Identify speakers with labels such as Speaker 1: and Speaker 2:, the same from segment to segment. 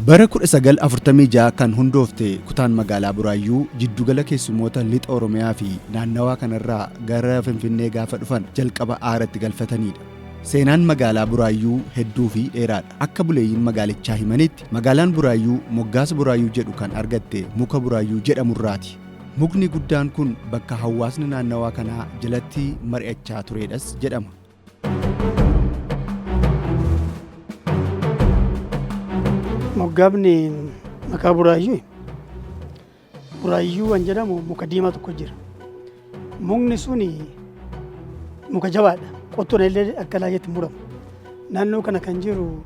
Speaker 1: Bara 1946 kan hundoofte kutaan magaalaa Buraayyuu jiddugala keessummoota lixa Oromiyaa fi naannawaa kanarraa gara Finfinnee gaafa dhufan jalqaba aaratti galfatanidha. Seenaan magaalaa Buraayyuu hedduu fi dheeraadha. Akka buleeyyiin magaalichaa himanitti magaalaan Buraayyuu moggaasa Buraayyuu jedhu kan argatte muka Buraayyuu jedhamurraati. Mukni guddaan kun bakka hawaasni naannawaa kanaa jalatti mari'achaa turedhas jedhama.
Speaker 2: Moggaafni maqaa Buraayyuu, Buraayyuu kan jedhamu muka diimaa tokko jira. Mukni sun muka jabaadha. Qottoon illee akka laayyeetti muramu. Naannoo kana kan jiru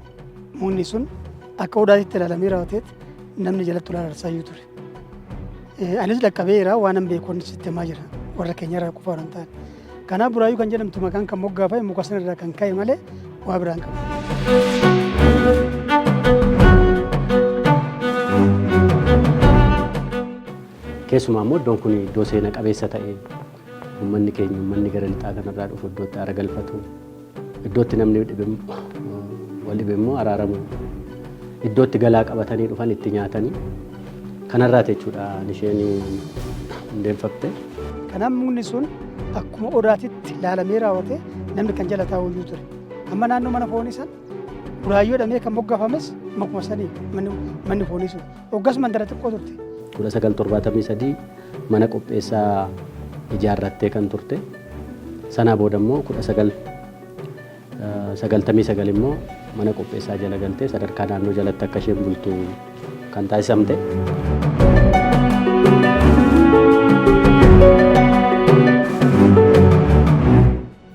Speaker 2: mukni sun akka odaatitti ilaalamee raawwateetti namni jalatti ol araarsaayyuu ture. Anis dhaqqabeera, waan an beekuun sitti himaa jira. Warra keenyarraa qofa waan hin taane. Kanaaf Buraayyuu kan jedhamtu maqaan kan moggaafame muka sanarraa kan ka'e malee waa biraan qabu.
Speaker 3: Keessumaa immoo iddoon kun iddoo seena qabeessa ta'e, uummanni keenya, uummanni gara lixaa kanarraa dhufu iddoo itti aara galfatu, iddoo itti namni wal dhibe immoo araaramu, iddoo itti galaa qabatanii dhufan itti nyaatanii kanarraati jechuudha isheen hundeeffamte.
Speaker 2: Kanaaf mukni sun akkuma odaatitti laalamee raawwate namni kan jala taa'u iyyuu ture. Amma naannoo mana foonii san Buraayyuu jedhamee kan moggaafames mukuma sanii manni foonii sun. Hoggas mandara xiqqoo turte.
Speaker 3: 1973 mana qopheessaa ijaarrattee kan turte. Sanaa booda immoo 1999 immoo mana qopheessaa jala galtee sadarkaa naannoo jalatti akka isheen bultu kan taasisamte.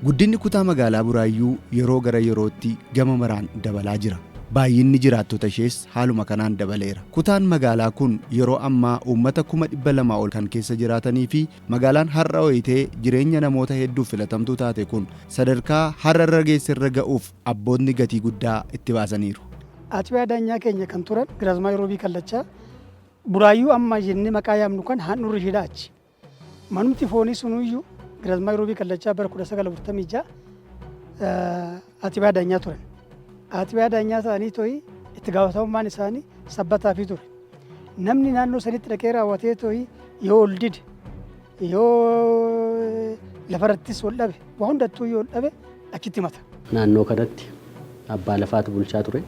Speaker 1: Guddinni kutaa magaalaa Buraayyuu yeroo gara yerootti gama maraan dabalaa jira. Baay'inni jiraattota ishees haaluma kanaan dabaleera. Kutaan magaalaa kun yeroo ammaa uummata 200,000 ol kan keessa jiraatanii fi magaalaan har'a ho'itee jireenya namoota hedduuf filatamtuu taate kun sadarkaa har'a irra geesserra ga'uuf abbootni gatii guddaa itti baasaniiru.
Speaker 2: Atiyaa daanyaa keenya kan turan Giraazmaay Roobii Kallachaa Buraayyuu amma jennee maqaa yaamnu kan handhuurri isheedha achi. Manumti foonii sunuyyuu Giraazmaay Roobii Kallachaa bara 1946 Atiyaa daanyaa turan. Atiyaa daanyaa ta'anii to'i itti gaafatamummaan isaanii sabbataa fi ture. Namni naannoo sanitti dhaqee raawwatee to'i yoo ol dide, yoo lafarrattis ol dhabe, waa hundattuu yoo ol dhabe achitti mata.
Speaker 3: Naannoo kanatti abbaa lafaatu bulchaa ture.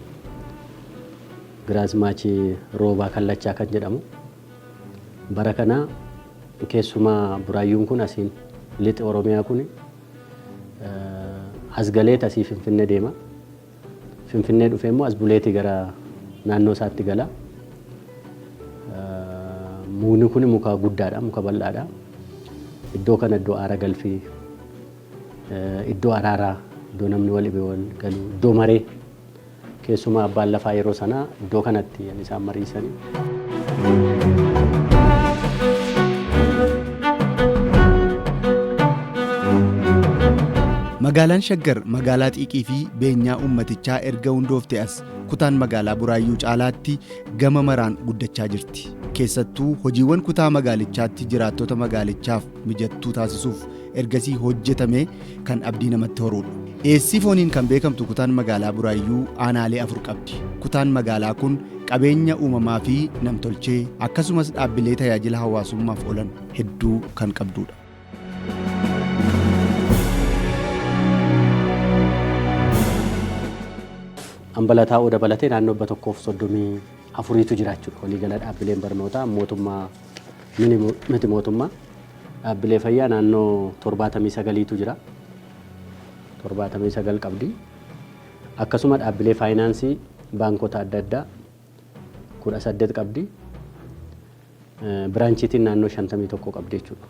Speaker 3: Giraazmaachi Roobaa Kallachaa kan jedhamu. Bara kana keessumaa Buraayyuun kun, asiin lixi Oromiyaa kun as galeet asii Finfinnee deema. Finfinnee dhufee immoo as buleetii gara naannoo isaatti gala. Mukni kun muka guddaadha, muka bal'aadha. Iddoo kana iddoo aara galfii, iddoo araaraa, iddoo namni wal dhibe wal galu, iddoo maree, keessumaa abbaan lafaa yeroo sanaa iddoo kanatti isaan mariisanii.
Speaker 1: Magaalaan Shaggar magaalaa xiiqii fi beenyaa uummatichaa erga hundoofte as kutaan magaalaa Buraayyuu caalaatti gama maraan guddachaa jirti. Keessattuu hojiiwwan kutaa magaalichaatti jiraattota magaalichaaf mijattuu taasisuuf ergasii hojjetame kan abdii namatti horuudha. Dhiyeessii fooniin kan beekamtu kutaan magaalaa Buraayyuu aanaalee afur qabdi. Kutaan magaalaa kun qabeenya uumamaa fi namtolchee akkasumas dhaabbilee tajaajila hawaasummaaf oolan hedduu kan qabduudha.
Speaker 3: Ambalataa dabalatee naannoo 134tu jira jechuudha. Waliigala dhaabbileen barnootaa mootummaa, miti mootummaa, dhaabbilee fayyaa naannoo 79tu jira. 79 qabdi. Akkasuma dhaabbilee faayinaansii baankota adda addaa 18 qabdi. Biraanchiitiin naannoo 51 qabdi jechuudha.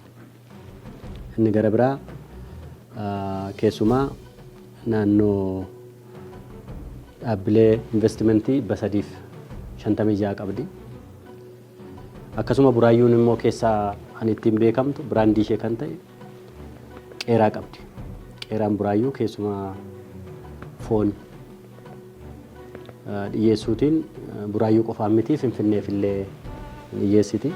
Speaker 3: Inni gara biraa keessumaa naannoo dhaabbilee investimentii 356 qabdi. Akkasuma Buraayyuun immoo keessaa kan ittiin beekamtu biraandii ishee kan ta'e qeeraa qabdi. Qeeraan Buraayyuu keessumaa foon dhiyyeessuutiin Buraayyuu qofaan miti, Finfinneef illee dhiyyeessiti.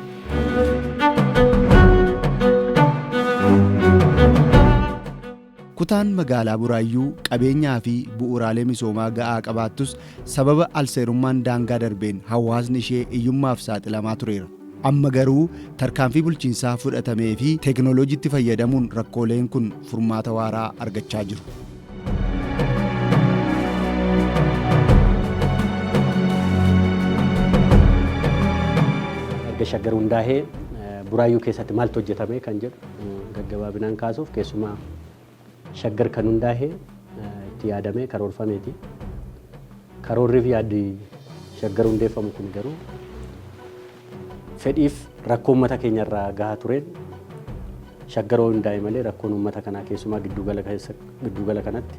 Speaker 1: Kutaan magaalaa Buraayyuu qabeenyaa fi bu'uuraalee misoomaa ga'aa qabaattus sababa alseerummaan daangaa darbeen hawaasni ishee hiyyummaaf saaxilamaa tureera. Amma garuu tarkaanfii bulchiinsaa fudhatamee fi teekinooloojiitti fayyadamuun rakkooleen kun furmaata waaraa argachaa jiru.
Speaker 3: Erga Shaggar hundaa'ee Buraayyuu keessatti maaltu hojjetame kan jedhu gaggabaabinaan kaasuuf, keessumaa Shaggar kan hundaa'e itti yaadamee karoorfameeti. Karoorrii fi yaaddi Shaggar hundeeffamu kun garuu fedhiif rakkoo uummata keenya irraa gahaa tureen Shaggar hundaa'e malee rakkoon uummata kanaa, keessumaa giddugala kanatti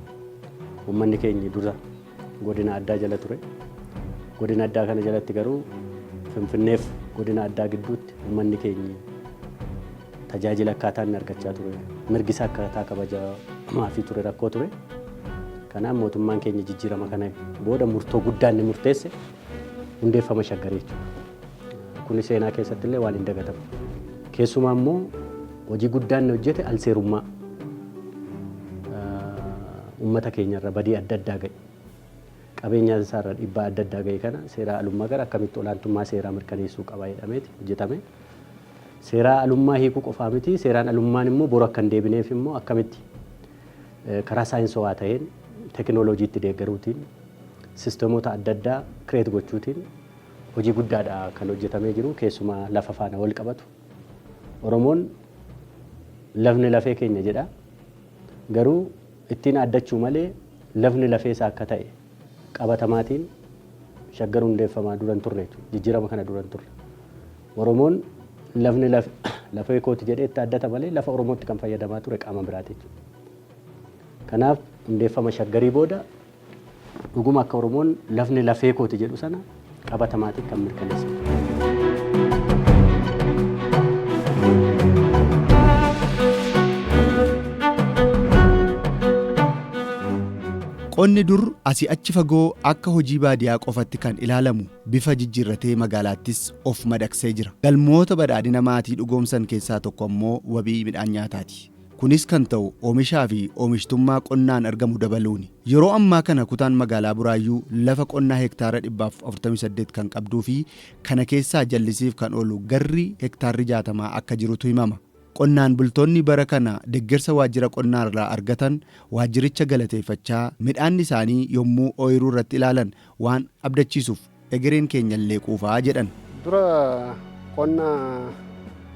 Speaker 3: uummanni keenya dura godina addaa jala ture. Godina addaa kana jalatti garuu Finfinneef godina addaa gidduutti uummanni keenya tajaajila akkaataa inni argachaa ture, mirgi isaa akkaataa kabajamaafii ture rakkoo ture. Kanaaf mootummaan keenya jijjiirama kana booda murtoo guddaa inni murteesse hundeeffama Shaggarii jechuudha. Kuni seenaa keessatti illee waan hin dagatamu. Keessumaa immoo hojii guddaa inni hojjete alseerummaa uummata keenyarra badii adda addaa ga'e, qabeenya isaarra dhiibbaa adda addaa ga'e kana seeraa alummaa gara akkamitti olaantummaa seeraa mirkaneessuu qaba jedhameeti hojjetame. Seeraa alummaa hiikuu qofaa miti, seeraan alummaan immoo boru akka hin deebineef immoo akkamitti karaa saayinsawaa ta'een teekinooloojiitti deeggaruutiin sisteemoota adda addaa create gochuutiin hojii guddaadha kan hojjetamee jiru. Keessumaa lafa faana wal qabatu. Oromoon lafni lafee keenya jedha. Garuu ittiin aaddachuu malee lafni lafee isaa akka ta'e qabatamaatiin Shaggar hundeeffamaa dura hin turre jechuudha. Jijjiirama kana dura hin turre. Oromoon lafni lafee kooti jedhee itti aaddata malee lafa Oromootti kan fayyadamaa ture qaama biraati jechuudha. Kanaaf hundeeffama Shaggarii booda dhuguma akka Oromoon lafni lafee kooti jedhu sana qabatamaatiin kan mirkaneesse.
Speaker 1: Qonni dur asii achi fagoo akka hojii baadiyaa qofatti kan ilaalamu bifa jijjiirratee magaalaattis of madaqsee jira. Galmoota badhaadhina maatii dhugoomsan keessaa tokko ammoo wabii midhaan nyaataati. Kunis kan ta'u oomishaa fi oomishtummaa qonnaan argamu dabaluuni. Yeroo ammaa kana kutaan magaalaa Buraayyuu lafa qonnaa hektaara 148 kan qabduu fi kana keessaa jallisiif kan oolu garri hektaarri 60 akka jirutu himama. Qonnaan bultoonni bara kana deggersa waajjira qonnaarraa argatan waajjiricha galateeffachaa midhaanni isaanii yommuu ooyiruu irratti ilaalan waan abdachiisuuf egereen keenyallee quufaa jedhan.
Speaker 4: Dura qonna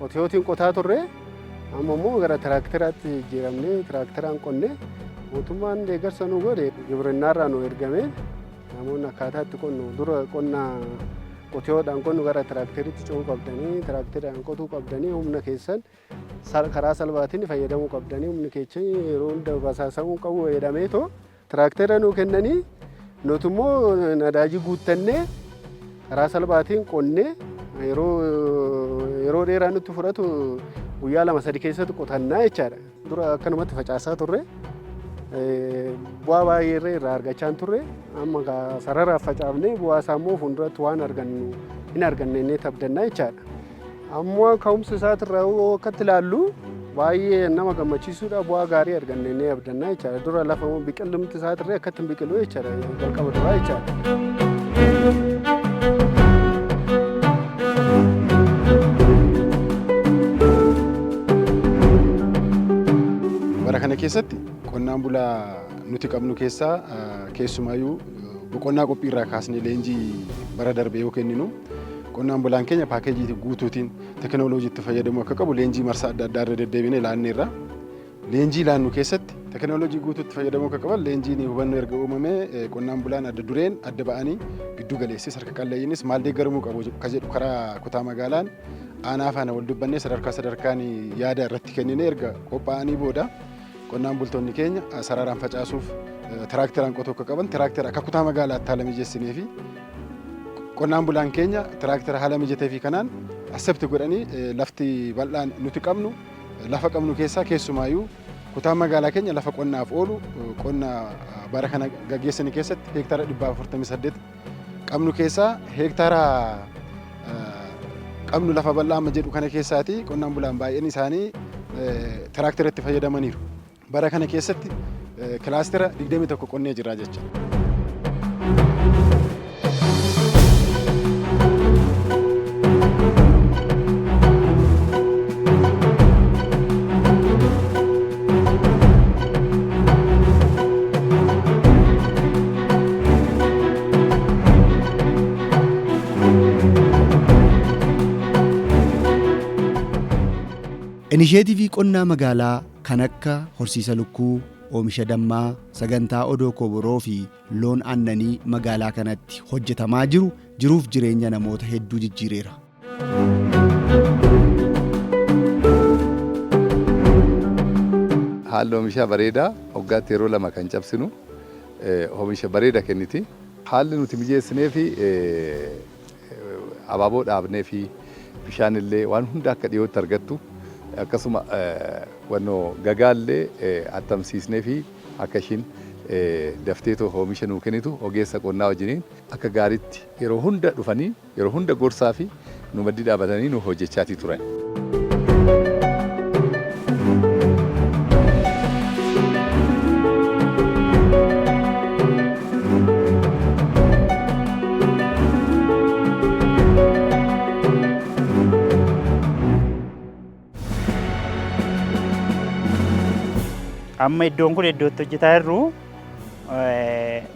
Speaker 4: qotiyootiin qotaa turre, amma immoo gara tiraakteraatti jijjiiramnee tiraakteraan qonne. Mootummaan deeggarsa nu godhe gibrinnaarraa nu ergame, namoonni akkaataa itti qonnu, dura qonna qotiyoodhaan qonnu gara tiraakteritti ce'uu qabdanii, tiraakteraan qotuu qabdanii, humna keessan karaa salphaatiin fayyadamuu qabdanii, humni keenya yeroo hunda basaasamuu qabu jedhameetoo tiraaktera nuu kennanii, nuti immoo nadaajii guuttannee karaa salphaatiin qonnee yeroo dheeraa nutti fudhatu guyyaa 2-3 keessatti qotannaa jechaadha. Dura akkanumatti facaasaa turre, bu'aa baay'ee irraa argachaa hin turre. Amma sararaaf facaafnee bu'aa isaa immoo fuulduratti waan argannu hin arganne inni abdannaa jechaadha. Ammoo ka'umsa isaatirraa yoo akkatti ilaallu baay'ee nama gammachiisuudha, bu'aa gaarii arganne inni abdannaa jechaadha. Dura lafa biqilumti isaatirra akkatti hin biqilu jechaadha jalqaba duraa jechaadha.
Speaker 5: Bara kana keessatti qonnaan bulaa nuti qabnu keessaa keessumaayyuu boqonnaa qophii irraa kaasnee leenjii bara darbe yoo kenninu, qonnaan bulaan keenya paakeejii guutuutiin teekinooloojiitti fayyadamuu akka qabu leenjii marsaa adda addaa irra deddeebinee laanneerra. Leenjii laannu keessatti teekinooloojii guutuutti fayyadamuu akka qaban leenjiin hubannoo erga uumamee, qonnaan bulaan adda dureen adda ba'anii, giddu galeessis, harka qalleeyyiinis maal deeggaramuu qabu ka jedhu karaa kutaa magaalaan aanaa faana wal dubbannee sadarkaa sadarkaan yaada irratti kennine. Erga qophaa'anii booda qonnaan bultoonni keenya sararaan facaasuuf, tiraakteraan qotuu akka qaban, tiraaktera akka kutaa magaalaatti haala mijeessinee fi qonnaan bulaan keenya tiraaktera haala mijatee fi kanaan accept godhanii, lafti bal'aan nuti qabnu, lafa qabnu keessaa keessumaayyuu kutaan magaalaa keenya lafa qonnaaf oolu qonna bara kana gaggeessani keessatti heektaara 148 qabnu keessaa, heektaara qabnu lafa bal'aa amma jedhu kana keessaati qonnaan bulaan baay'een isaanii tiraaktera itti fayyadamaniiru. Bara kana keessatti kilaastera 21 qonnee jira jecha.
Speaker 1: Inisheetivii qonnaa magaalaa kan akka horsiisa lukkuu, oomisha dammaa, sagantaa odoo koboroo fi loon aannanii magaalaa kanatti hojjetamaa jiru jiruuf jireenya namoota hedduu jijjiireera.
Speaker 6: Haalli oomishaa bareedaa waggaatti yeroo 2 kan cabsinu oomisha bareeda kenniti. Haalli nuti mijeessinee fi abaaboo dhaabnee fi bishaan illee waan hunda akka dhiyootti argattu akkasuma wannoo gagaallee attamsiisnee fi akka ishiin dafteetoo oomisha nuu kennitu ogeessa qonnaa wajjiniin akka gaariitti yeroo hunda dhufanii yeroo hunda gorsaa fi nu maddii dhaabatanii nu hojjechaatii turan.
Speaker 7: Amma iddoon kun iddoo itti hojjetaa jirru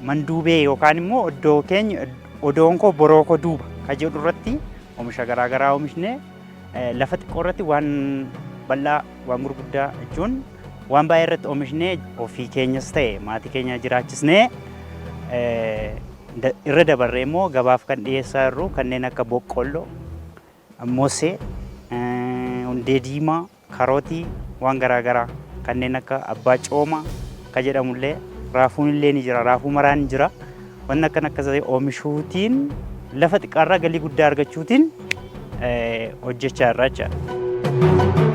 Speaker 7: manduubee yookaan immoo iddoo keenya odoon koo boroo koo duuba kan jedhu irratti oomisha garaagaraa oomishne lafa xiqqoo irratti waan bal'aa waan gurguddaa jechuun waan baay'ee irratti oomishne ofii keenyas ta'e maatii keenya jiraachisnee irra dabarree immoo gabaaf kan dhiyeessaa jirru kanneen akka boqqolloo, mosee, hundee diimaa, karootii waan garaagaraa kanneen akka abbaa coomaa kan jedhamullee raafuun illee ni jira, raafuu maraan ni jira. Wanni akkan akkasii oomishuutiin lafa xiqqaarraa galii guddaa argachuutiin hojjechaa jirra jechaadha.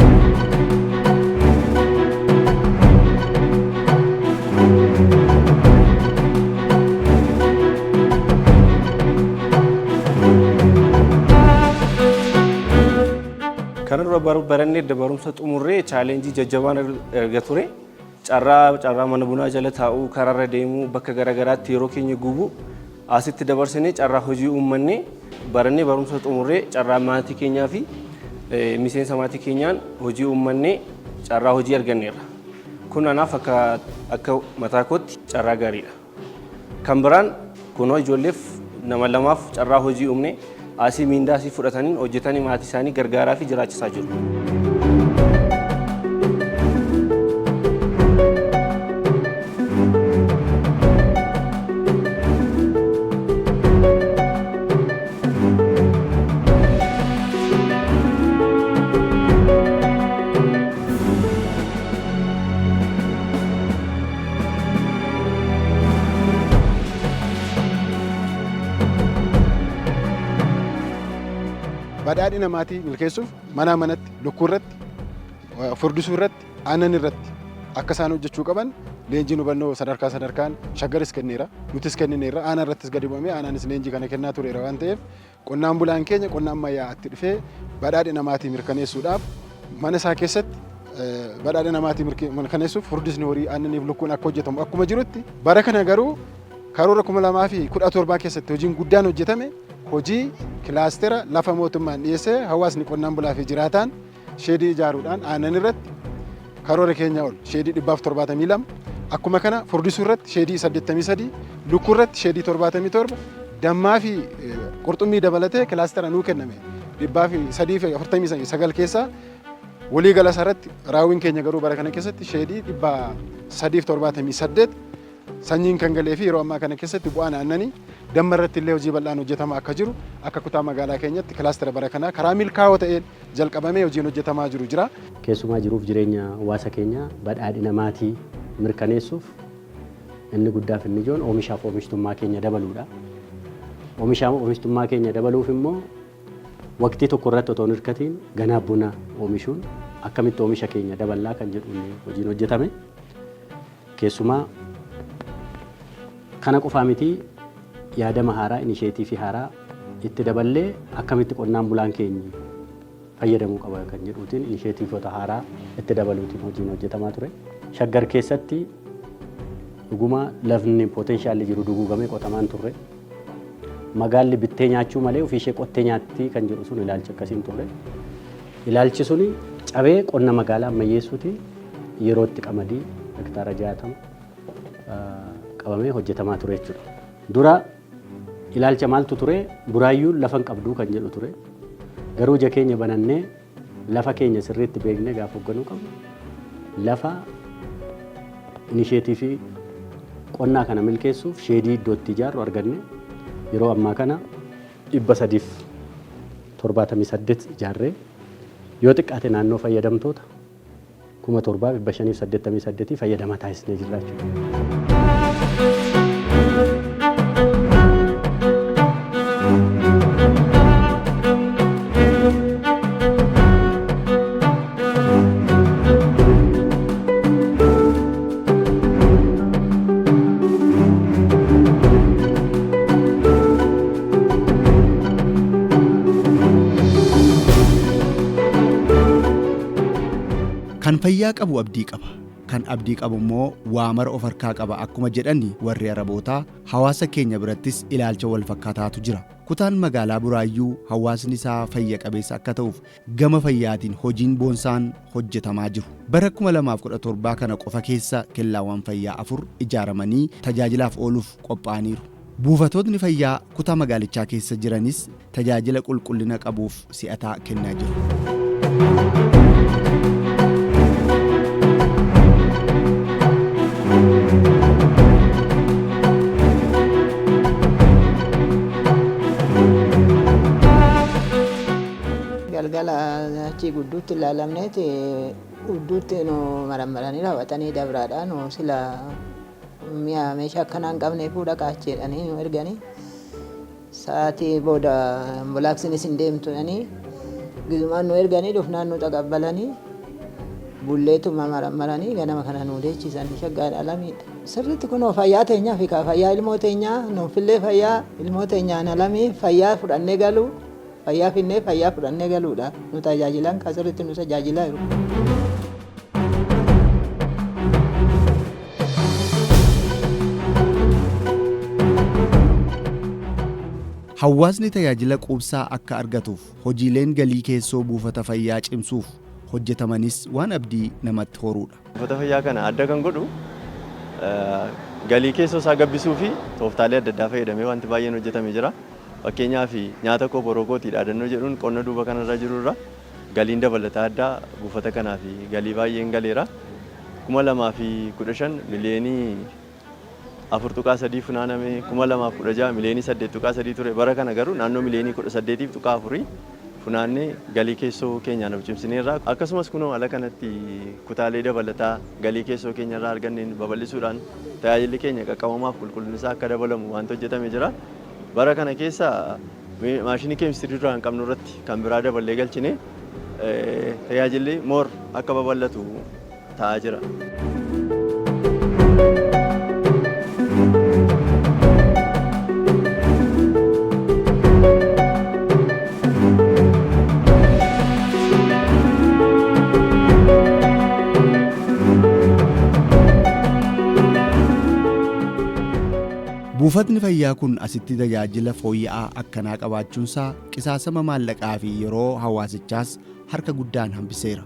Speaker 8: Kana dura barannee edda barumsa xumurree chaalenjii jajjabaan erga ture carraa mana bunaa jala taa'uu karaarra deemuu bakka garaagaraatti yeroo keenya gubu asitti dabarsinee carraa hojii uummannee barannee barumsa xumurree carraa maatii keenyaa fi miseensa maatii keenyaan hojii uummannee carraa hojii arganneerra. Kun anaaf akka mataa kootti carraa gaariidha. Kan biraan kunoo ijoolleef nama lamaaf carraa hojii uumne asii miindaa asii fudhatanii hojjetanii maatii isaanii gargaaraa fi jiraachisaa jiru.
Speaker 5: Badhaadhina maatii milkeessuuf manaa manatti lukkuu irratti furdisuu irratti aannan irratti akka isaan hojjechuu qaban leenjiin hubannoo sadarkaa sadarkaan shaggaris kenneera nutis kennineerra aanaa irrattis gadi bu'amee aanaanis leenjii kana kennaa tureera waan ta'eef qonnaan bulaan keenya qonna ammayyaa'aatti dhufee badhaadhina maatii mirkaneessuudhaaf mana isaa keessatti badhaadhina maatii mirkaneessuuf furdisni horii aannaniif lukkuun akka hojjetamu akkuma jirutti bara kana garuu karoora 2017 keessatti hojiin guddaan hojjetame hojii kilaastera lafa mootummaan dhiyeessee hawaasni qonnaan bulaa fi jiraataan sheedii ijaaruudhaan aannan irratti karoora keenya ol sheedii 172 akkuma kana furdisuu irratti sheedii 83 lukkuu irratti sheedii 77 dammaa fi qurxummii dabalatee kilaastera nuu kenname 349 keessaa walii gala irratti raawwiin keenya garuu bara kana keessatti sheedii 378 sanyiin kan galee fi yeroo ammaa kana keessatti bu'aan aannanii damma irratti illee hojii bal'aan hojjetamaa akka jiru akka kutaa magaalaa keenyatti kilaastera bara kanaa karaa milkaa'oo ta'een jalqabamee hojiin hojjetamaa jiru jira.
Speaker 3: Keessumaa jiruuf jireenya hawaasa keenyaa badhaadhina maatii mirkaneessuuf inni guddaaf inni ijoon oomishaaf oomishtummaa keenya dabaluudha. Oomishaaf oomishtummaa keenya dabaluuf immoo waqtii tokko irratti otoo hin hirkatiin ganaa buna oomishuun akkamitti oomisha keenya daballaa kan jedhu hojiin hojjetame. Keessumaa kana qofaa miti yaadama haaraa inisheetiivii haaraa itti daballee akkamitti qonnaan bulaan keenya fayyadamuu qaba kan jedhuutiin inisheetiivota haaraa itti dabaluutiin hojiin hojjetamaa ture. Shaggar keessatti dhuguma lafni potentialli jiru duguugamee qotamaan turre. Magaalli bittee nyaachuu malee ofii ishee qottee nyaatti kan jedhu sun ilaalchi akkasiin turre. Ilaalchi suni cabee qonna magaalaa ammayyeessuuti yeroo itti qamadii hektaara 60 qabamee hojjetamaa ture jechuudha. Dura ilaalcha maaltu ture? Buraayyuun lafa hin qabduu kan jedhu ture. Garuu ija keenya banannee lafa keenya sirriitti beeknee gaafa hoogganuu qabnu lafa initiative qonnaa kana milkeessuuf sheedii iddoo itti ijaarru arganne yeroo ammaa kana 378 ijaarree yoo xiqqaate naannoo fayyadamtoota 7,588 fayyadamaa taasisnee jirra jechuudha.
Speaker 1: Kan fayyaa qabu abdii qaba. Kan abdii qabu immoo waa mara of harkaa qaba akkuma jedhani warri Arabootaa, hawaasa keenya birattis ilaalcha wal fakkaataatu jira. Kutaan magaalaa Buraayyuu hawaasni isaa fayya qabeessa akka ta'uuf gama fayyaatiin hojiin boonsaan hojjetamaa jiru. Bara 2017 kana qofa keessa kellaawwan fayyaa 4 ijaaramanii tajaajilaaf ooluuf qophaa'aniiru. Buufatootni fayyaa kutaa magaalichaa keessa jiranis tajaajila qulqullina qabuuf si'ataa kennaa jiru.
Speaker 9: Galgala achii gudduutti ilaalamneeti gudduutti nu marammaranii raawwatanii dabraadha nu sila mi'a meeshaa akkanaa hin qabneefuu dhaqaa achi jedhanii nu erganii. Sa'aatii booda ambulaaksiinis hin deemtu jedhanii gizumaan nu erganii dhufnaan nu taqabbalanii bulleetuma marammaranii ganama kana nu deechisan shaggaadha lamiidha. Sirriitti kunoo fayyaa teenyaa fi kaa fayyaa ilmoo teenyaa nuufillee fayyaa ilmoo teenyaan alamii fayyaa fudhannee galuu fayyaa finnee fayyaa fudhannee galuudha nu tajaajilan kaa sirriitti nu tajaajilaa jiru.
Speaker 1: Hawaasni tajaajila quubsaa akka argatuuf hojiileen galii keessoo buufata fayyaa cimsuuf hojjetamanis waan abdii namatti horuudha.
Speaker 10: Buufata fayyaa kana adda kan godhu galii keessoo isaa gabbisuu fi tooftaalee adda addaa fayyadamee wanti baay'een hojjetame jira. Fakkeenyaaf nyaata koo boroo kootii dhaadannoo jedhuun qonna duuba kanarra jirurra galiin dabalataa addaa buufata kanaaf galii baay'een galeera. 2015 miliyoonii 4.3 funaaname, 2016 miliyoonii 8.3 ture. Bara kana garuu naannoo miliyoonii 18.4 funaannee galii keessoo keenyaan of cimsineerra. Akkasumas kunoo ala kanatti kutaalee dabalataa galii keessoo keenyarraa arganneen babal'isuudhaan tajaajilli keenya qaqqabamaaf qulqullinni isaa akka dabalamu wanti hojjetame jira. Bara kana keessa maashinii keemistirii duraan qabnu irratti kan biraa daballee galchine tajaajilli more akka babal'atu ta'aa jira.
Speaker 1: Buufatni fayyaa kun asitti tajaajila fooyya'aa akkanaa qabaachuunsaa qisaasama maallaqaa fi yeroo hawaasichaas harka guddaan hambiseera.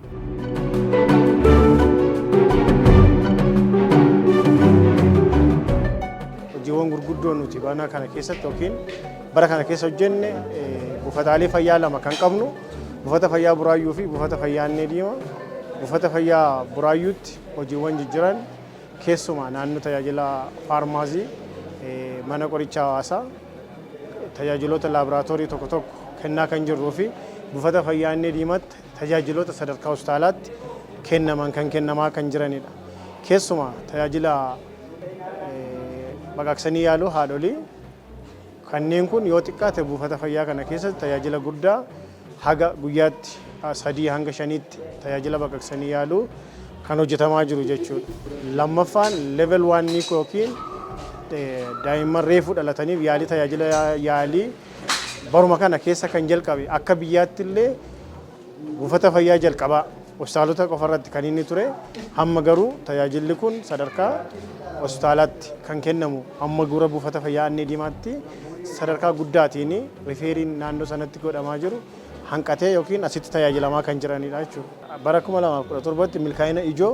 Speaker 11: Hojiiwwan gurguddoo nuti bara kana keessatti yookiin bara kana keessa hojjenne, buufataalee fayyaa lama kan qabnu, buufata fayyaa Buraayyuu fi buufata fayyaa Annee Diimaa. Buufata fayyaa Buraayyuutti hojiiwwan jijjiran keessumaa naannoo tajaajila faarmaasii, mana qoricha hawaasaa, tajaajiloota laaboraatoorii tokko tokko kennaa kan jirruu fi buufata fayyaa Annee Diimaatti tajaajiloota sadarkaa hospitaalaatti kennaman kan kennamaa kan jiranidha. Keessumaa tajaajila baqaqsanii yaaluu haadholii kanneen kun yoo xiqqaate buufata fayyaa kana keessatti tajaajila guddaa haga guyyaatti 3 hanga 5tti tajaajila baqaqsanii yaaluu kan hojjetamaa jiru jechuudha. Lammaffaan level 1 NICU yookiin daa'imman reefuu dhalataniif yaalii tajaajila yaalii baruma kana keessa kan jalqabe, akka biyyaatti illee buufata fayyaa jalqabaa Hospitaalota qofarratti kan inni ture, hamma garuu tajaajilli kun sadarkaa hospitaalaatti kan kennamu hamma gura buufata fayyaa Annee Diimaatti sadarkaa guddaatiin rifeeriin naannoo sanatti godhamaa jiru hanqatee yookiin asitti tajaajilamaa kan jiranidha jechuudha. Bara 2017tti milkaa'ina ijoo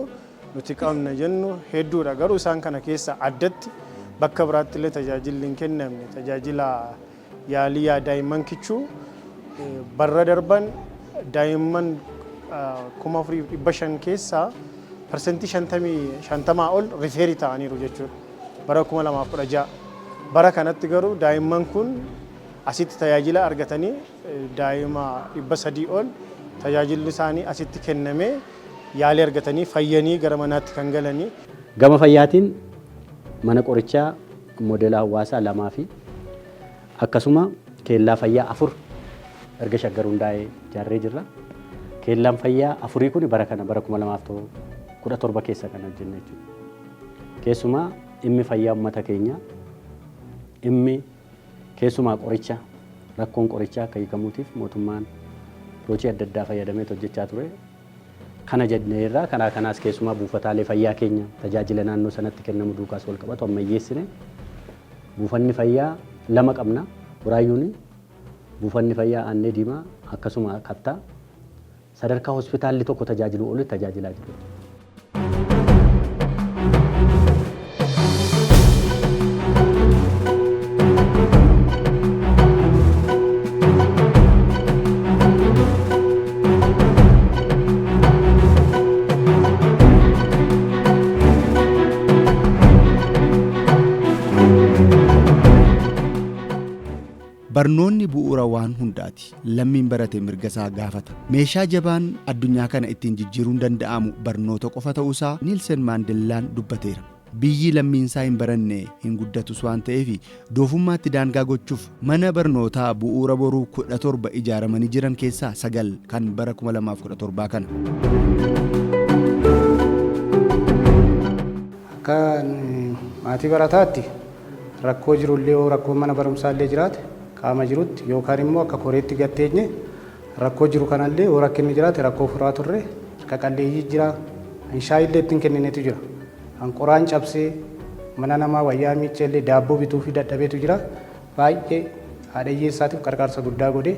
Speaker 11: nuti qabna jennu hedduudha, garuu isaan kana keessa addatti bakka biraatti illee tajaajilli hin kennamne tajaajila yaalii daa'imman kichuu barra darban daa'imman 4,500 keessaa 50% ol refer ta'aniiru jechuudha. Bara 2016 bara kanatti garuu daa'imman kun asitti tajaajila argatanii daa'ima 300 ol tajaajilli isaanii asitti kennamee yaalii argatanii fayyanii gara manaatti kan galanii.
Speaker 3: Gama fayyaatiin mana qorichaa modeela hawaasaa lamaa fi akkasuma keellaa fayyaa afur erga Shaggar hundaa'ee ijaarree jirra. Keellaan fayyaa afurii kun bara kana bara 2017 keessa kan hojjenne jechuudha. Keessumaa dhimmi fayyaa uummata keenyaa, dhimmi keessumaa qoricha, rakkoon qorichaa akka hiikamuutiif mootummaan hojii adda addaa fayyadamee hojjechaa ture. Kana jenneerraa karaa kanaas keessumaa buufataalee fayyaa keenya tajaajila naannoo sanatti kennamu duukaas wal qabatu ammayyeessine. Buufanni fayyaa lama qabna Buraayyuuni, buufanni fayyaa Aannee Diimaa akkasuma Kattaa sadarkaa hospitaalli tokko tajaajiluu olitti tajaajilaa jiru.
Speaker 1: Barnoonni bu'uura waan hundaati. Lammiin barate mirga isaa gaafata. Meeshaa jabaan addunyaa kana ittiin jijjiiruun danda'amu barnoota qofa ta'uusaa Niilsen Maandellaan dubbateera. Biyyi lammiinsaa hin baranne hin guddatus waan ta'eef, doofummaatti daangaa gochuuf mana barnootaa Bu'uura Boruu 17 ijaaramanii jiran keessaa sagal kan bara 2017 kana.
Speaker 12: Akka maatii barataatti rakkoo jirullee, yoo rakkoo mana barumsaa illee jiraate, qaama jirutti yookaan immoo akka koreetti gatteenye rakkoo jiru kanallee yoo rakkinni jiraate rakkoo furaa turre. Harka qalleeyyii jira, kan shaayii illee ittiin kenninetu jira. Kan qoraan cabsee mana namaa wayyaa miiccee illee daabboo bituu fi dadhabeetu jira. Baay'ee haadha hiyyeessaatiif qarqaarsa guddaa godhee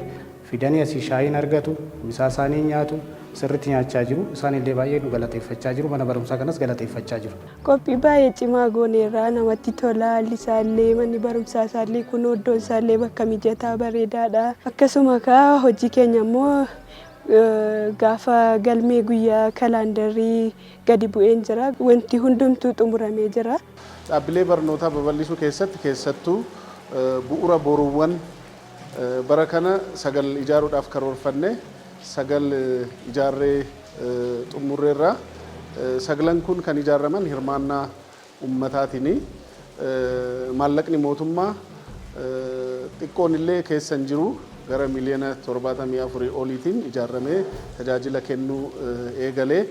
Speaker 12: fidanii asii shaayiin argatu, misaa isaanii nyaatu, sirriitti nyaachaa jiru. Isaan illee baay'ee nu galateeffachaa jiru. Mana barumsaa kanas galateeffachaa jiru.
Speaker 13: Qophii baay'ee cimaa gooneerra, namatti tola. Haalli isaallee, manni barumsaa isaallee kun iddoon isaallee bakka mijataa bareedaadha. Akkasuma kaa hojii keenya immoo gaafa galmee guyyaa kalaandarii gadi bu'een jira. Wanti hundumtuu xumuramee jira.
Speaker 14: Dhaabbilee barnootaa babal'isuu keessatti keessattuu bu'ura boruuwwan bara kana sagal ijaaruudhaaf karoorfanne sagal ijaarree xumurreerra. Saglan kun kan ijaaraman hirmaannaa uummataatiini. Maallaqni mootummaa xiqqoon illee keessa hin jiru, gara miliyoona 74 oliitiin ijaaramee tajaajila kennuu eegalee.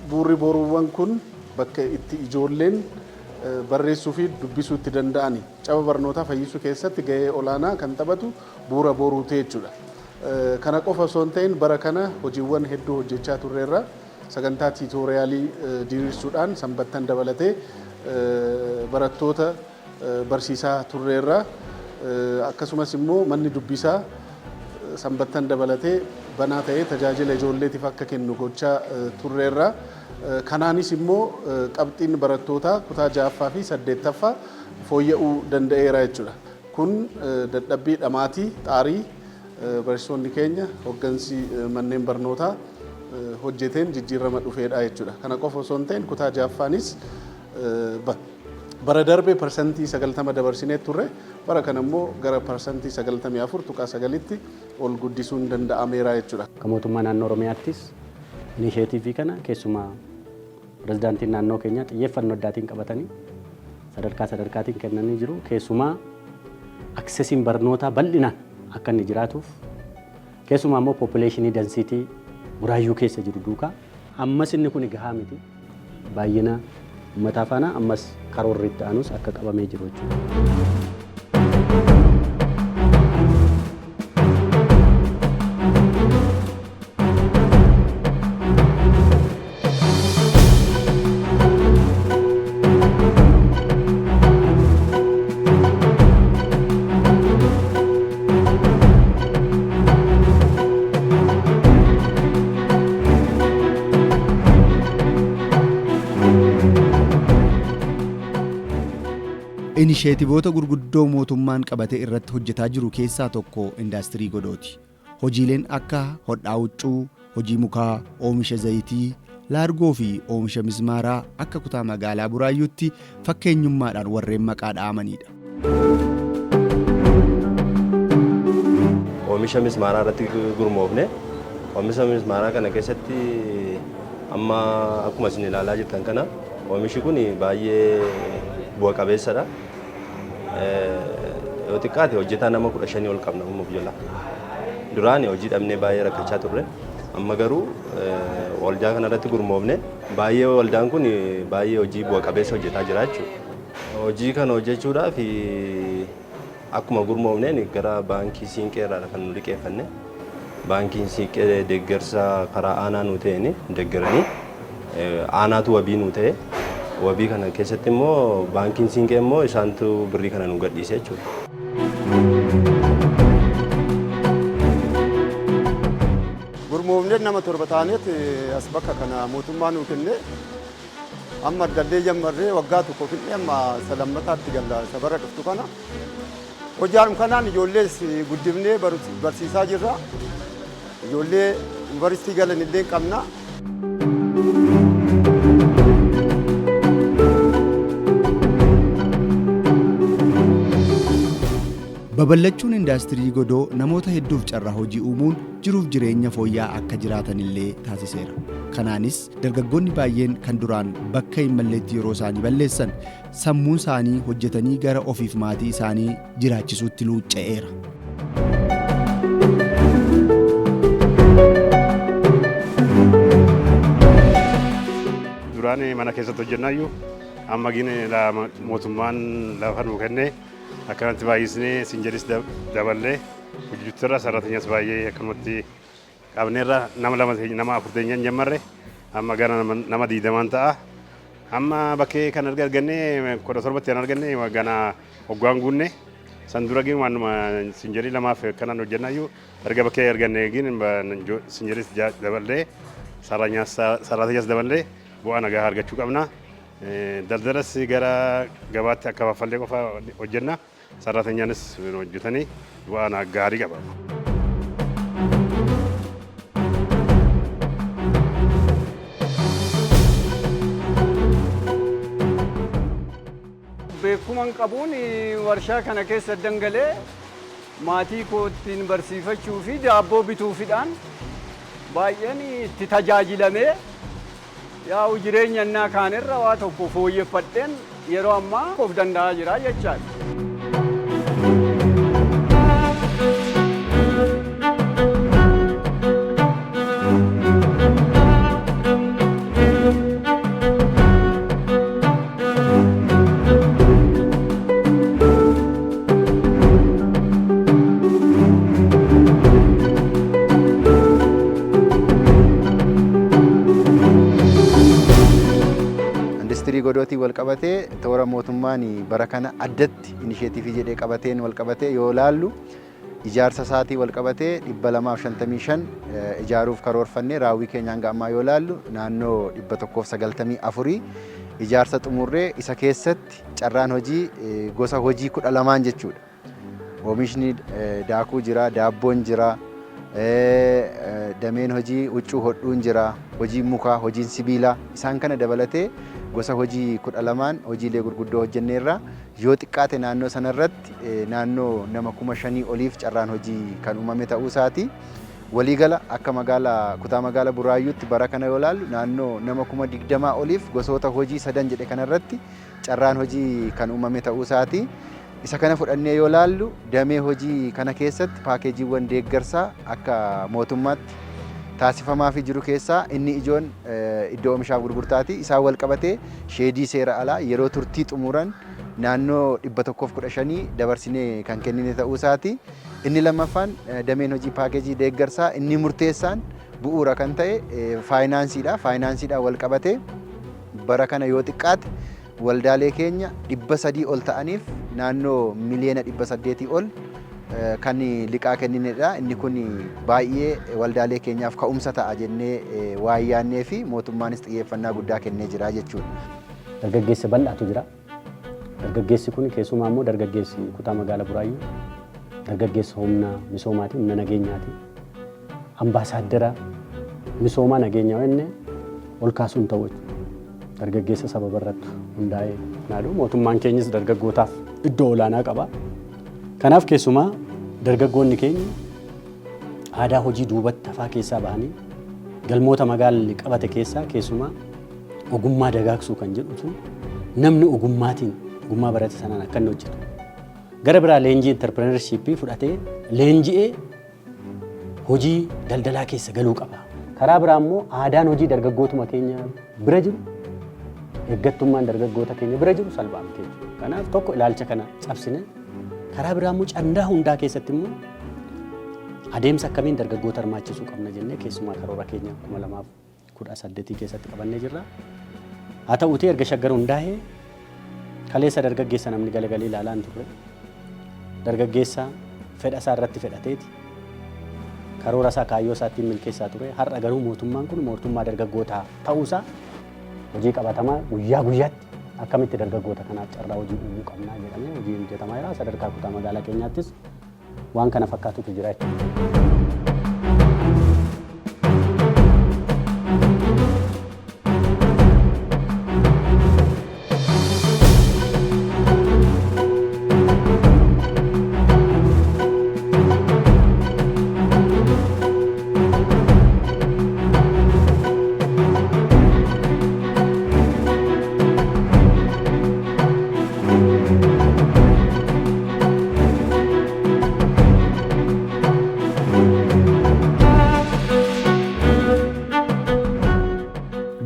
Speaker 14: Bu'uurri boruuwwan kun bakka itti ijoolleen barreessuu fi dubbisuu itti danda'ani. Caba barnootaa fayyisuu keessatti gahee olaanaa kan taphatu bu'uura boruuti jechuudha. Kana qofa osoo hin ta'in, bara kana hojiiwwan hedduu hojjechaa turreerra. Sagantaa tutorialii diriirsuudhaan sanbattan dabalatee barattoota barsiisaa turreerra. Akkasumas immoo manni dubbisaa sanbattan dabalatee banaa ta'ee tajaajila ijoolleetiif akka kennu gochaa turreerra. Kanaanis immoo qabxiin barattootaa kutaa ja'affaa fi saddeettaffaa fooyya'uu danda'eera jechuudha. Kun dadhabbii, dhamaatii, xaarii barsiisonni keenya, hoggansi manneen barnootaa hojjeteen jijjiirama dhufeedha jechuudha. Kana qofa osoo hin ta'in, kutaa ja'affaanis bara darbe 90% dabarsinee turre, bara kana immoo gara 94.9tti ol guddisuun danda'ameera jechuudha.
Speaker 3: Akka mootummaa naannoo Oromiyaattis inisheetiivii kana keessumaa pirezidaantiin naannoo keenyaa xiyyeeffannoo addaatiin qabatanii sadarkaa sadarkaatiin kennanii jiru. Keessumaa accessiin barnootaa bal'inaan akka inni jiraatuuf, keessumaa immoo population density Buraayyuu keessa jiru duukaa ammas inni kun gahaa miti. Baay'ina uummataa faana ammas karoorri itti aanus akka qabamee jiru jechuudha.
Speaker 1: Inisheetivoota gurguddoo mootummaan qabatee irratti hojjetaa jiru keessaa tokko indaastirii godooti. Hojiileen akka hodhaa huccuu, hojii mukaa, oomisha zayitii, laargoo fi oomisha mismaaraa akka kutaa magaalaa Buraayyuutti fakkeenyummaadhaan warreen maqaa dha'amanidha.
Speaker 10: Oomisha mismaaraa irratti gurmoofne. Oomisha mismaaraa kana keessatti amma akkuma isin ilaalaa jirtan kana oomishi kun baay'ee bu'a qabeessadha. Yoo xiqqaate hojjetaa nama 15 ol qabna uumuuf jala. Duraan hojii dhabnee baay'ee rakkachaa turre. Amma garuu waldaa kana irratti gurmoofne, baay'ee waldaan kun baay'ee hojii bu'a qabeessa hojjetaa jira jechuudha. Hojii kana hojjechuudhaaf akkuma gurmoofneen gara baankii Siinqee irraa kan nu liqeeffanne. Baankiin Siinqee deeggarsa karaa aanaa nu ta'een deeggaranii, aanaatu wabii nu ta'e. Wabii kana keessatti immoo baankiin Siinqee immoo isaantu birrii kana nu gadhiise jechuudha.
Speaker 15: Gurmoofnee nama torba taaneet as bakka kana mootummaa nuu kenne. Amma argannee jammarree waggaa tokko fixnee amma isa lammataatti galla isa bara dhuftu kana. Hojaanum kanaan ijoollees guddifnee barsiisaa jirra. Ijoollee yuunivarsiitii galan illee qabna.
Speaker 1: Babal'achuun indaastirii godoo namoota hedduuf carraa hojii uumuun jiruuf jireenya fooyya'aa akka jiraatan illee taasiseera. Kanaanis dargaggoonni baay'een kan duraan bakka hin malleetti yeroo isaanii balleessan, sammuun isaanii hojjetanii gara ofiif maatii isaanii jiraachisuutti luucca'eera.
Speaker 16: Duraan mana keessatti hojjennaayyuu, amma gine mootummaan lafa nuu kennee akkanatti baay'isnee sinjaris daballee hojjechuutti sarrateenyas baay'ee akkanumatti qabneerra. Nama lama, nama afur teenyaan jammarre, amma gara nama 20n ta'a. Amma bakkee kan arganne 17tti kan arganne gana hoggaan guunne. San dura gin waanuma sinjarii lamaaf akkanaan hojjennaayyuu, erga bakkee arganne gin sinjaris daballee sarrateenyas daballee bu'aa nagaa argachuu qabna. Daldalas gara gabaatti akka faffallee qofa hojjenna. Sarrateenyaanis hojjetanii bu'aa gaarii qaba.
Speaker 17: Beekuman qabuun warshaa kana keessa dangalee maatii koo ittiin barsiifachuu fi daabboo bituufidhaan baay'een itti tajaajilamee, yaa'u jireenya innaa kaanirra waa tokko fooyyeffadheen yeroo ammaa of danda'aa jira jechaadha.
Speaker 18: Industirii godootiin wal qabatee, toora mootummaan bara kana addatti inisheetiivii jedhee qabateen wal qabatee yoo laallu, ijaarsa isaatii wal qabatee 255 ijaaruuf karoorfannee, raawwii keenya hanga ammaa yoo laallu naannoo 194 ijaarsa xumurree, isa keessatti carraan hojii gosa hojii 12n jechuudha. Oomishni daakuu jira, daabboon jira, dameen hojii huccuu hodhuun jira, hojiin mukaa, hojiin sibiilaa, isaan kana dabalatee gosa hojii 12n hojiilee gurguddoo hojjenneerra. Yoo xiqqaate naannoo sanarratti naannoo nama 5,000 oliif carraan hojii kan uumame ta'uu isaati. Waliigala akka magaala kutaa magaala Buraayyuutti bara kana yoo ilaallu naannoo nama 20,000 oliif gosoota hojii sadan jedhe kanarratti carraan hojii kan uumame ta'uu isaati. Isa kana fudhannee yoo ilaallu, damee hojii kana keessatti paakeejiiwwan deeggarsaa akka mootummaatti taasifamaafii jiru keessaa inni ijoon iddoo oomishaaf gurgurtaati. Isaan wal qabatee sheedii seera alaa yeroo turtii xumuran naannoo 115 dabarsinee kan kennine ta'uu isaati. Inni lammaffaan, dameen hojii paakeejii deeggarsaa inni murteessaan bu'uura kan ta'e faayinaansiidha. Faayinaansiidhaan wal qabatee bara kana yoo xiqqaate waldaalee keenya 300 ol ta'aniif naannoo miliyoona 800 ol kan liqaa kenninedha. Inni kun baay'ee waldaalee keenyaaf ka'umsa ta'a jennee waan yaannee fi mootummaanis xiyyeeffannaa guddaa kennee jira jechuudha.
Speaker 3: Dargaggeessa bal'aatu jira. Dargaggeessi kun keessumaa immoo dargaggeessi kutaa magaalaa Buraayyuu dargaggeessa humna misoomaati, humna nageenyaati. Ambaasaaddara misoomaa nageenyaa inni ol kaasuun ta'u jechuudha. Dargaggeessa sababa irratti hundaa'ee naadhu mootummaan keenyas dargaggootaaf iddoo olaanaa qaba. Kanaaf keessumaa dargaggoonni keenya aadaa hojii duubatti hafaa keessaa bahanii galmoota magaalli qabate keessaa keessumaa ogummaa dagaagsuu kan jedhu sun namni ogummaatiin ogummaa barate sanaan akka inni hojjetu. Gara biraa leenjii intarpirenershiippii fudhatee leenji'ee hojii daldalaa keessa galuu qaba. Karaa biraa immoo aadaan hojii dargaggootuma keenya bira jiru eeggattummaan dargaggoota keenya bira jiru salphaa miti jechuudha. Kanaaf tokko ilaalcha kana cabsine karaa biraa immoo candaa hundaa keessatti immoo adeemsa akkamiin dargaggoota hirmaachisuu qabna jennee keessumaa karoora keenya 2018 keessatti qabannee jirra. Haa ta'uutii erga Shaggar hundaa'ee kaleessa dargaggeessa namni galagalee ilaalaa hin turre. Dargaggeessa fedha isaa irratti fedhateeti karoora isaa kaayyoo isaa ittiin milkeessaa ture. Har'a garuu mootummaan kun mootummaa dargaggootaa ta'uusaa hojii qabatamaa guyyaa guyyaatti akkamitti dargaggoota kanaaf carraa hojii uumuu qabnaa jedhamee hojii hojjetamaa jira. Sadarkaa kutaa magaalaa keenyaattis waan kana fakkaatutu jira jechuudha.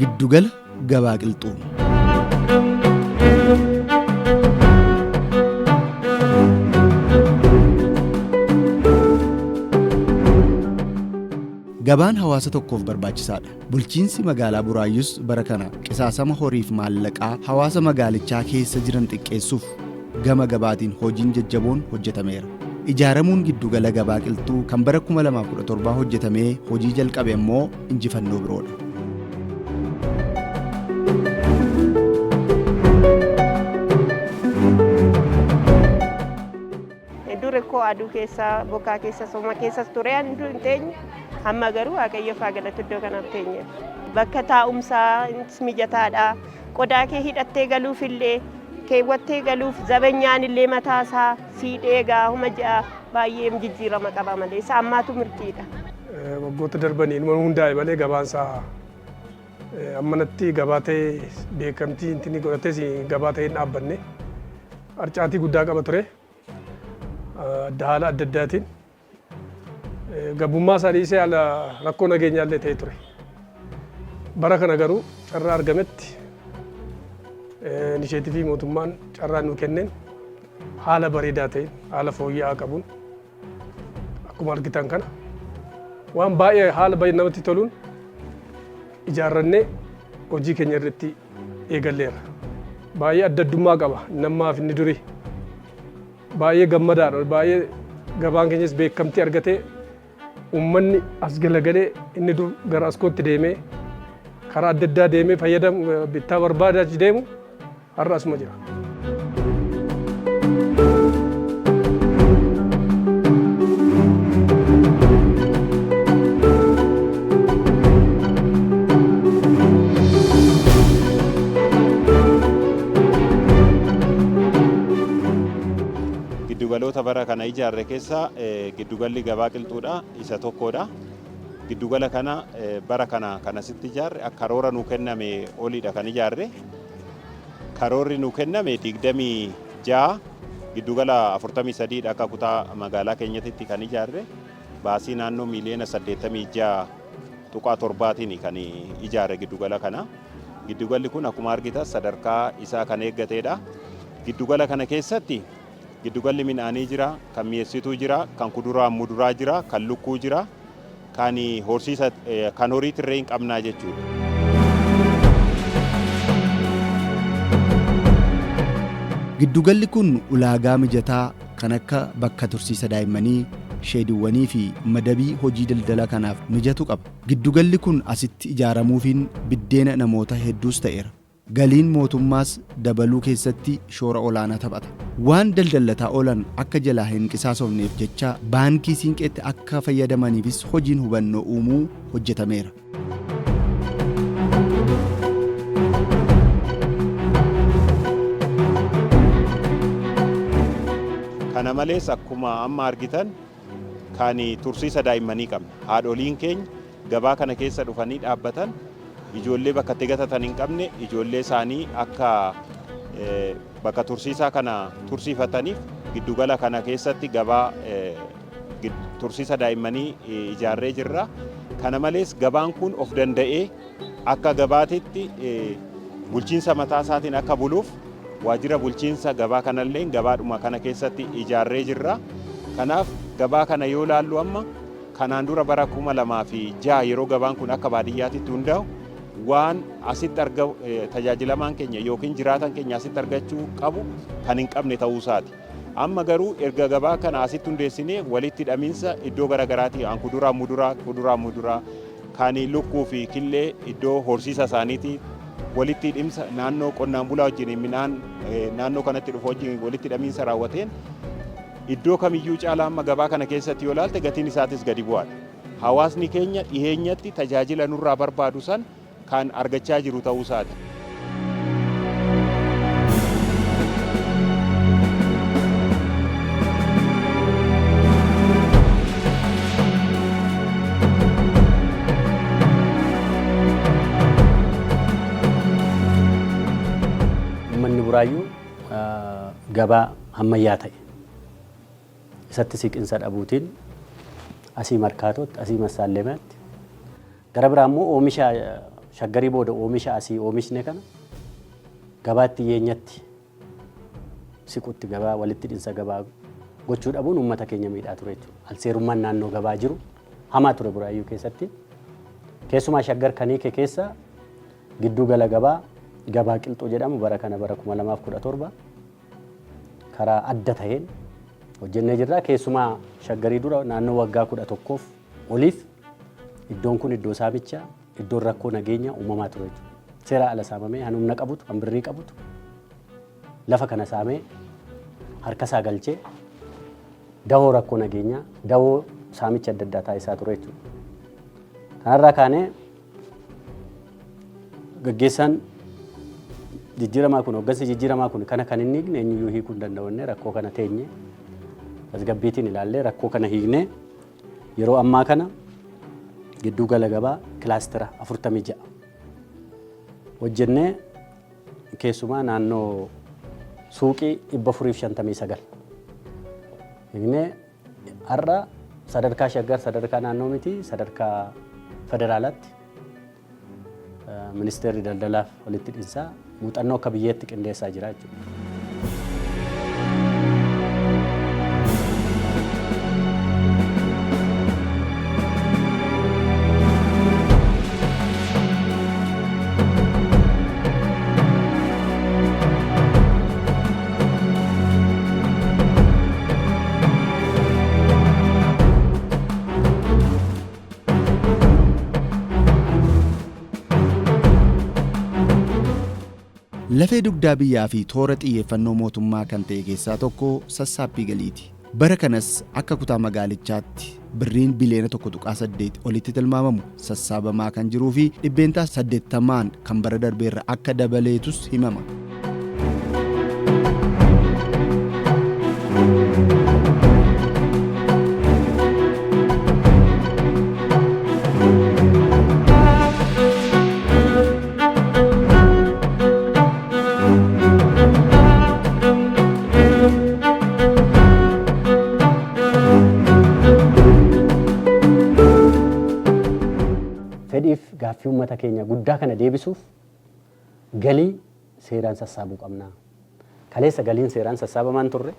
Speaker 1: Giddugala gabaa qilxuu. Gabaan hawaasa tokkoof barbaachisaadha. Bulchiinsi magaalaa Buraayyus bara kana qisaasama horiif maallaqaa hawaasa magaalichaa keessa jiran xiqqeessuuf gama gabaatiin hojiin jajjaboon hojjetameera. Ijaaramuun giddugala gabaa qilxuu kan bara 2017 hojjetamee hojii jalqabe immoo injifannoo biroodha.
Speaker 19: Dur koo aduu keessa, bokkaa keessa, sooma keessas ture ani hin teenye. Amma garuu Waaqayyoof haa galatu iddoo kanaaf teenye. Bakka taa'umsaa mijataadha. Qodaa kee hidhattee galuuf illee keewwattee galuuf zabenyaan illee mataasaa sii dheegaa huma ji'a baay'ee jijjiirama qaba malee isa ammaatu mirqiidha.
Speaker 20: Waggoota darbanii inuma hundaa'e malee gabaan isaa ammanatti gabaa ta'ee beekamtii intini godhates gabaa ta'ee hin dhaabbanne. Harcaatii guddaa qaba ture. Adda haala adda addaatiin gabummaa isaa dhiisee haala rakkoo nageenyaa illee ta'ee ture. Bara kana garuu carraa argametti inisheetifii mootummaan carraa nuu kenneen haala bareedaa ta'een haala fooyya'aa qabuun akkuma argitan kana waan baay'ee haala baay'ee namatti toluun ijaarrannee hojii keenya irratti eegalleerra. Baay'ee adda addummaa qaba inni ammaa fi inni durii. Baay'ee gammadaadha. Baay'ee gabaan keenyas beekamtii argatee uummanni as galagalee inni dur gara askootti deemee karaa adda addaa deemee fayyadamu bittaa barbaadaa achi deemu har'a asuma jira.
Speaker 21: Giddugaloota bara kana ijaarre keessaa giddugalli gabaa qilxuudha isa tokkodha. Giddugala kana bara kana kan asitti ijaarre akka karoora nuu kenname oliidha kan ijaarre. Karoorri nuu kenname 26 giddugala 43 dha akka kutaa magaalaa keenyatti kan ijaarre. Baasii naannoo miiliyoona 86.7tiin kan ijaarre giddugala kana. Giddugalli kun akkuma argitan sadarkaa isaa kan eeggatedha. Giddugala kana keessatti giddugalli midhaanii jira, kan mi'eessituu jira, kan kuduraa muduraa jira, kan lukkuu jira, kan horsiisa kan horii tirree hin qabnaa jechuudha.
Speaker 1: Giddugalli kun ulaagaa mijataa kan akka bakka tursiisa daa'immanii, sheediiwwanii fi madabii hojii daldala kanaaf mijatu qaba. Giddugalli kun asitti ijaaramuufiin biddeena namoota hedduus ta'eera. Galiin mootummaas dabaluu keessatti shoora olaanaa taphata. Waan daldallataa oolan akka jalaa hin qisaasofneef jecha baankii siinqeetti akka fayyadamaniifis hojiin hubannoo uumuu hojjetameera.
Speaker 21: Kana malees akkuma amma argitan kan tursiisa daa'immanii qabna. Haadholiin keenya gabaa kana keessa dhufanii dhaabbatan ijoollee bakka itti gatatan hin qabne ijoollee isaanii akka bakka tursiisaa kana tursiifataniif giddugala kana keessatti gabaa tursiisa daa'immanii ijaarree jirra. Kana malees gabaan kun of danda'ee akka gabaatitti bulchiinsa mataa isaatiin akka buluuf waajjira bulchiinsa gabaa kanallee gabaadhuma kana keessatti ijaarree jirra. Kanaaf gabaa kana yoo laallu amma kanaan dura bara 2006 yeroo gabaan kun akka baadiyyaatitti hundaa'u waan asitti argamu tajaajilamaan keenya yookiin jiraatan keenya asitti argachuu qabu kan hin qabne ta'uu isaati. Amma garuu erga gabaa kana asitti hundeessinee walitti hidhamiinsa iddoo garaagaraatii an kuduraa muduraa kuduraa muduraa kan lukkuu fi killee iddoo horsiisa isaaniitii walitti hidhimsa naannoo qonnaan bulaa wajjin midhaan naannoo kanatti dhufu wajjin walitti hidhamiinsa raawwateen iddoo kamiyyuu caalaa amma gabaa kana keessatti yoo ilaalte gatiin isaatis gadi bu'aadha. Hawaasni keenya dhiheenyatti tajaajila nurraa barbaadu san kan argachaa jiru ta'uu isaati.
Speaker 3: Uummanni Buraayyuu gabaa ammayyaa ta'e isatti siqinsa dhabuutiin asii Markaatootti, asii Massaalleemaatti, gara biraa immoo oomisha Shaggarii booda oomisha asii oomishne kana gabaatti dhiyeenyatti siqutti gabaa walitti hidhinsa gabaa gochuu dhabuun uummata keenya miidhaa ture jechuudha. Alseerummaan naannoo gabaa jiru hamaa ture Buraayyuu keessatti. Keessumaa Shaggar kan hiike keessa gidduu gala gabaa gabaa qilxuu jedhamu bara kana bara 2017 karaa adda taheen hojjennee jirra. Keessumaa Shaggarii dura naannoo waggaa 11f oliif iddoon kun iddoo saamichaa, iddoon rakkoo nageenyaa uumamaa ture jechuudha. Seera ala saamamee han humna qabutu, han birrii qabutu lafa kana saamee harka isaa galchee dahoo rakkoo nageenyaa, dahoo saamicha adda addaa taasisaa ture jechuudha. Kanarraa kaanee gaggeessaan jijjiiramaa kun hoggansi jijjiiramaa kun kana kan hin hiikne eenyuyyuu hiikuu hin danda'u jennee rakkoo kana teenye tasgabbiitiin ilaallee rakkoo kana hiiknee yeroo ammaa kana gidduu gala gabaa kilaastera 46 hojjennee keessumaa naannoo suuqii 459 hiiknee har'a sadarkaa Shaggar sadarkaa naannoo miti sadarkaa federaalaatti ministeerri daldalaaf walitti hidhinsaa muuxannoo akka biyyeetti qindeessaa jira jechuudha.
Speaker 1: Lafee dugdaa biyyaa fi toora xiyyeeffannoo mootummaa kan ta'e keessaa tokko sassaabbii galiiti. Bara kanas akka kutaa magaalichaatti birriin biliyoona 1.8 olitti tilmaamamu sassaabamaa kan jiruu fi 80% kan bara darbeerra akka dabaleetus himama.
Speaker 3: Fedhiif gaaffii uummata keenya guddaa kana deebisuuf galii seeraan sassaabuu qabna. Kaleessa galiin seeraan sassaabamaa hin turre.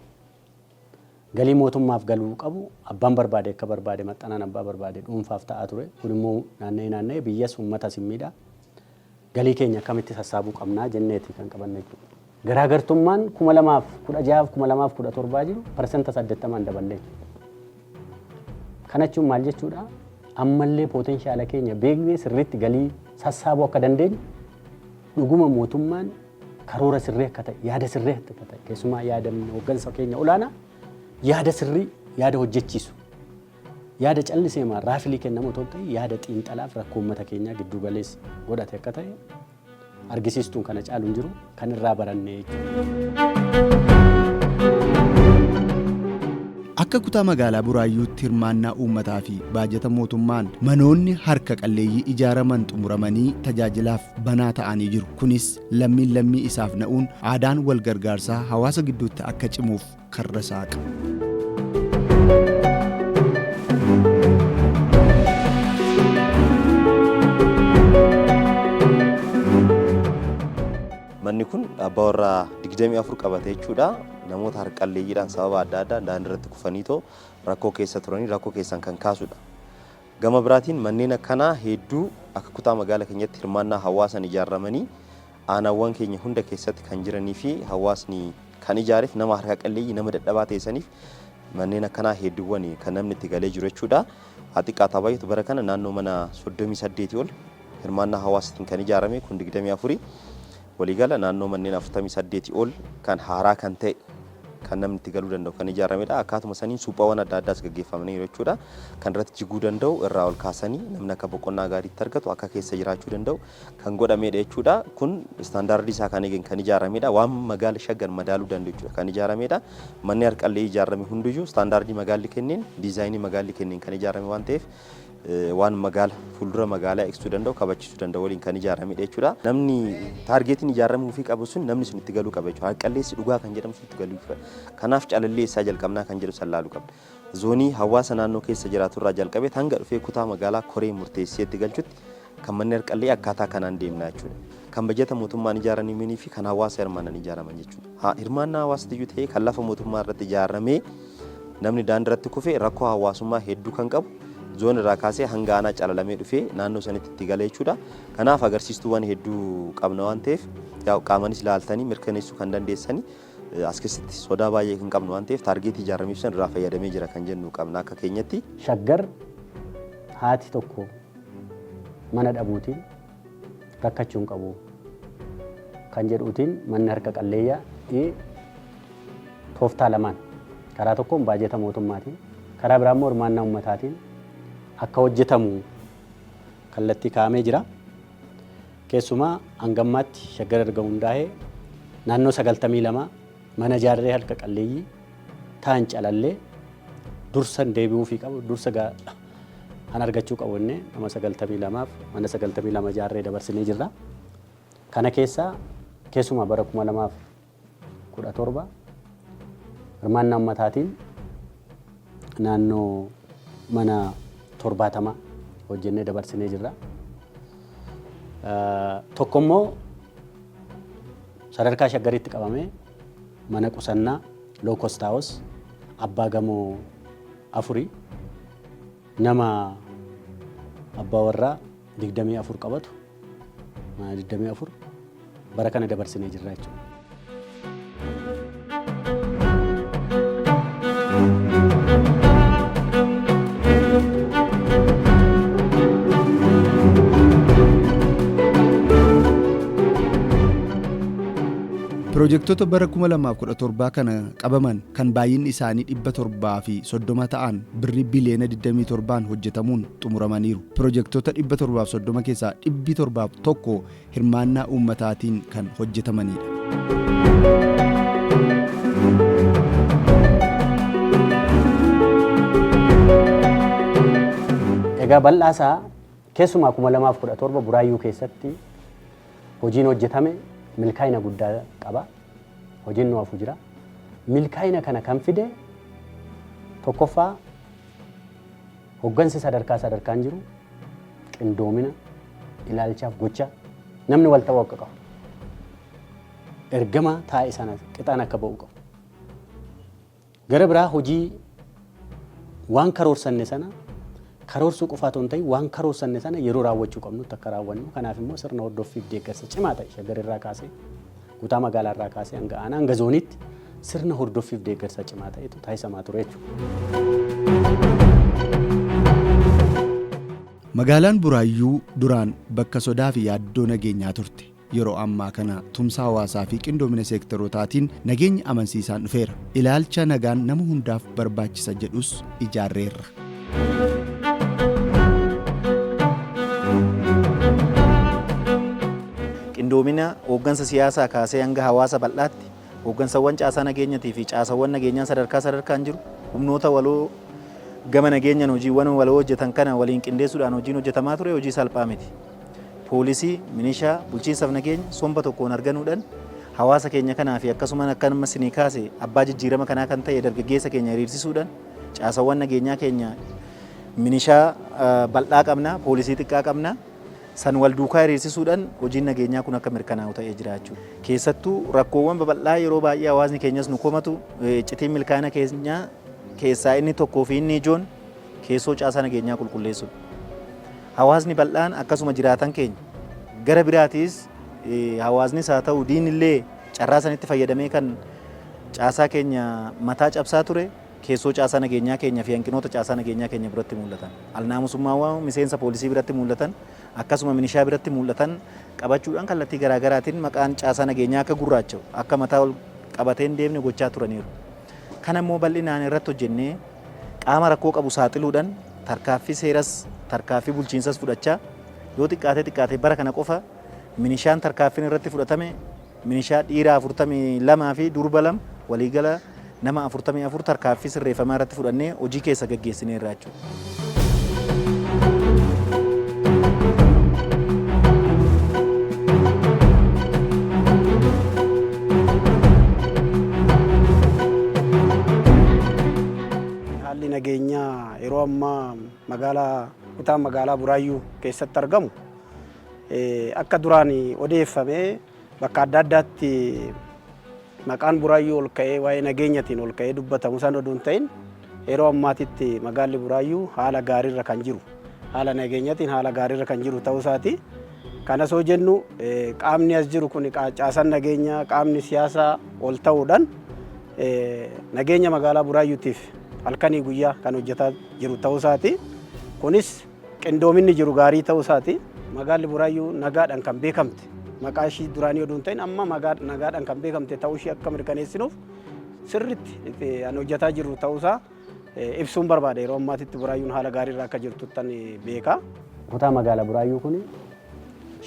Speaker 3: Galii mootummaaf galuu qabu abbaan barbaade akka barbaade maxxanaan abbaa barbaade dhuunfaaf ta'aa ture. Kun immoo naanna'ee naanna'ee biyyas uummatas hin miidha. Galii keenya akkamitti sassaabuu qabnaa jenneeti kan qabanne jechuudha. Garaagartummaan 2016 fi 2017 jiru 80% daballee jechuudha. Kana jechuun maal jechuudha? Ammallee pootenshaala keenya beeknee sirriitti galii sassaabuu akka dandeenyu Dhuguma mootummaan karoora sirrii akka ta'e, yaada sirrii akka ta'e, keessumaa yaada hooggansa keenya olaanaa yaada sirrii, yaada hojjechiisu, yaada callisee raafilii kennamu otoo hin ta'in yaada xiinxalaaf rakkoo uummata keenyaa giddu galeessa godhate akka ta'e argisiistuun kana caalu hin jiru kan irraa baranne jechuudha.
Speaker 1: Akka kutaa magaalaa Buraayyuutti hirmaannaa uummataa fi baajata mootummaan manoonni harka qalleeyyii ijaaraman xumuramanii tajaajilaaf banaa ta'anii jiru. Kunis lammiin lammii isaaf na'uun aadaan wal gargaarsaa hawaasa gidduutti akka cimuuf karra saaqa.
Speaker 2: Manni kun abbaa warraa 24 qabate jechuudha. Namoota harqalleeyyiidhaan sababa adda addaa daandii irratti kufaniitoo rakkoo keessa turanii rakkoo keessan kan kaasudha. Gama biraatiin manneen akkanaa hedduu akka kutaa magaalaa keenyatti hirmaannaa hawaasaan ijaaramanii aanaawwan keenya hunda keessatti kan jiranii fi hawaasni kan ijaareef nama harka qalleeyyii nama dadhabaa ta'e saniif manneen akkanaa hedduuwwan kan namni itti galee jiru jechuudha. Haa xiqqaataa baay'atu bara kana naannoo mana 38 ol hirmaannaa hawaasaatiin kan ijaarame kun 24 waliigala naannoo manneen 48 ol kan haaraa kan ta'e kan namni itti galuu danda'u kan ijaaramedha. Akkaatuma saniin suphaawwan adda addaas gaggeeffamaniiru jechuudha. Kan irratti jiguu danda'u irraa ol kaasanii namni akka boqonnaa gaariitti argatu akka keessa jiraachuu danda'u kan godhamedha jechuudha. Kun istaandaardii isaa kan eegen kan ijaaramedha. Waan magaala Shaggar madaaluu danda'u jechuudha kan ijaaramedha. Manni harqallee ijaarame hundiyyuu istaandaardii magaalli kenneen diizaayinii magaalli kenneen kan ijaarame waan ta'eef waan magaala fuuldura magaalaa eegsisuu danda'u kabachiisuu danda'u waliin kan ijaaramedha jechuudha. Namni taargeetiin ijaaramuu fi qabu sun namni sun itti galuu qaba jechuudha. Harqalleessi dhugaa kan jedhamu sun itti galuu qaba. Kanaaf calallee isaa jalqabnaa kan jedhu san laaluu qabna. Zoonii hawaasa naannoo keessa jiraatu irraa jalqabee hanga dhufee kutaa magaalaa koree murteessee itti galchutti kan manni harqallee akkaataa kanaan deemnaa jechuudha. Kan bajata mootummaan ijaaramanii fi kan hawaasa hirmaannan ijaaraman jechuudha. Hirmaannaa hawaasatiyyuu ta'ee kan lafa mootummaa irratti ijaaramee namni daandii irratti kufe rakkoo hawaasummaa hedduu kan qabu zoon irraa kaasee hanga aanaa calalamee dhufee naannoo sanitti itti gala jechuudha. Kanaaf agarsiistuuwwan hedduu qabna waan ta'eef qaamanis ilaaltanii mirkaneessuu kan dandeessanii as keessatti sodaa baay'ee kan qabnu waan ta'eef taargeetii ijaarameef san irraa fayyadamee jira kan jennu qabna akka keenyatti.
Speaker 3: Shaggar haati tokko mana dhabuutiin rakkachuu hin qabu kan jedhuutiin manni harka qalleeyyaa tooftaa lamaan karaa tokkoon baajata mootummaatiin karaa biraa immoo hirmaannaa uummataatiin akka hojjetamu kallattii kaa'amee jira. Keessumaa hangammaatti Shaggar erga hundaa'ee naannoo 92 mana ijaarree harka qalleeyyii ta'an calallee dursan deebi'uufii qabu dursa kan argachuu qabu innee nama 92f mana 92 ijaarree dabarsinee jirra. Kana keessaa keessumaa bara 2017 hirmaannaa uummataatiin naannoo mana 70 hojjennee dabarsinee jirra. Tokko immoo sadarkaa Shaggaritti qabamee mana qusannaa low cost house abbaa gamoo 4 nama abbaa warraa 24 qabatu mana 24 bara kana dabarsinee jirra jechuudha.
Speaker 1: Piroojektota bara 2017 kana qabaman kan baay'inni isaanii 730 ta'an birrii biliyoona 27 hojjetamuun xumuramaniiru. Piroojektota 730 keessaa 701 hirmaannaa uummataatiin kan hojjetamanidha.
Speaker 3: Egaa bal'aasaa keessumaa 2017 Buraayyuu keessatti hojiin hojjetame milkaa'ina guddaa qaba. Hojiin nu hafu jira. Milkaa'ina kana kan fide tokkoffaa hoggansi sadarkaa sadarkaan jiru qindoomina ilaalchaaf gocha namni wal ta'uu akka qabu. Ergama taa'e sana qixaan akka ba'u qabu. Gara biraa hojii waan karoorsanne sana karoorsuu qofaa otoo hin ta'in waan karoorsanne sana yeroo raawwachuu qabnutti akka raawwannu kanaaf immoo sirna hordoffiif deeggarsa cimaa ta'e Shaggar irraa kaasee kutaa magaalaa irraa kaasee hanga aanaa hanga zooniitti sirna hordoffiif deeggarsa cimaa ta'etu taasisamaa ture jechuudha.
Speaker 1: Magaalaan Buraayyuu duraan bakka sodaa fi yaaddoo nageenyaa turte. Yeroo ammaa kana tumsa hawaasaa fi qindoomina seektarootaatiin nageenyi amansiisaan dhufeera. Ilaalcha nagaan nama hundaaf barbaachisa jedhus ijaarreerra.
Speaker 4: Qindoomina hooggansa siyaasaa kaasee hanga hawaasa bal'aatti hooggansawwan caasaa nageenyatii fi caasawwan nageenyaa sadarkaa sadarkaan jiru humnoota waloo gama nageenyaan hojiiwwan waloo hojjetan kana waliin qindeessuudhaan hojiin hojjetamaa ture hojii salphaa miti. Poolisii, minishaa, bulchiinsaaf nageenya somba tokkoon arganuudhaan hawaasa keenya kanaa fi akkasumas akka amma isinii kaase abbaa jijjiirama kanaa kan ta'e dargaggeessa keenya hiriirsisuudhaan caasawwan nageenyaa keenya minishaa bal'aa qabna, poolisii xiqqaa qabna. San wal duukaa hiriirsisuudhaan hojiin nageenyaa kun akka mirkanaa'u ta'ee jira jechuudha. Keessattuu rakkoowwan babal'aa yeroo baay'ee hawaasni keenyas nu komatu iccitiin milkaa'ina keenyaa keessaa inni tokkoo fi inni ijoon keessoo caasaa nageenyaa qulqulleessuudha. Hawaasni bal'aan akkasuma jiraatan keenya gara biraatiis hawaasnis haa ta'u diinillee carraa sanitti fayyadamee kan caasaa keenya mataa cabsaa ture keessoo caasaa nageenyaa keenya fi hanqinoota caasaa nageenyaa keenya biratti mul'atan. Alnaamusummaawwan miseensa poolisii biratti mul'atan akkasuma minishaa biratti mul'atan qabachuudhaan kallattii garaa garaatiin maqaan caasaa nageenyaa akka gurraacha'u akka mataa ol qabatee hin deemne gochaa turaniiru. Kana immoo bal'inaan irratti hojjennee qaama rakkoo qabu saaxiluudhaan tarkaaffii seeras tarkaaffii bulchiinsas fudhachaa yoo xiqqaatee xiqqaate bara kana qofa minishaan tarkaaffiin irratti fudhatame minishaa dhiira 42 fi durba 2 waliigala nama 44 tarkaaffii sirreeffamaa irratti fudhannee hojii keessa gaggeessineerra jechuudha.
Speaker 12: Haalli nageenyaa yeroo ammaa magaalaa kutaa magaalaa Buraayyuu keessatti argamu akka duraan odeeffame bakka adda addaatti maqaan Buraayyuu ol ka'ee waa'ee nageenyatiin ol ka'ee dubbatamu san oduu hin ta'in yeroo ammaatitti magaalli Buraayyuu haala gaariirra kan jiru haala nageenyatiin haala gaariirra kan jiru ta'uu isaati. Kana osoo jennu qaamni as jiru kun caasaan nageenyaa qaamni siyaasaa ol ta'uudhaan nageenya magaalaa Buraayyuutiif halkanii guyyaa kan hojjetaa jiru ta'uu isaati. Kunis qindoominni jiru gaarii ta'uu isaati. Magaalli Buraayyuu nagaadhaan kan beekamte maqaa ishii duraanii oduu hin ta'in amma nagaadhaan kan beekamte ta'uu ishii akka mirkaneessinuuf sirriitti kan hojjetaa jirru ta'uu isaa ibsuun barbaada. Yeroo ammaatitti Buraayyuun haala gaariirra akka jirtuttan beeka.
Speaker 3: Kutaa magaalaa Buraayyuu kun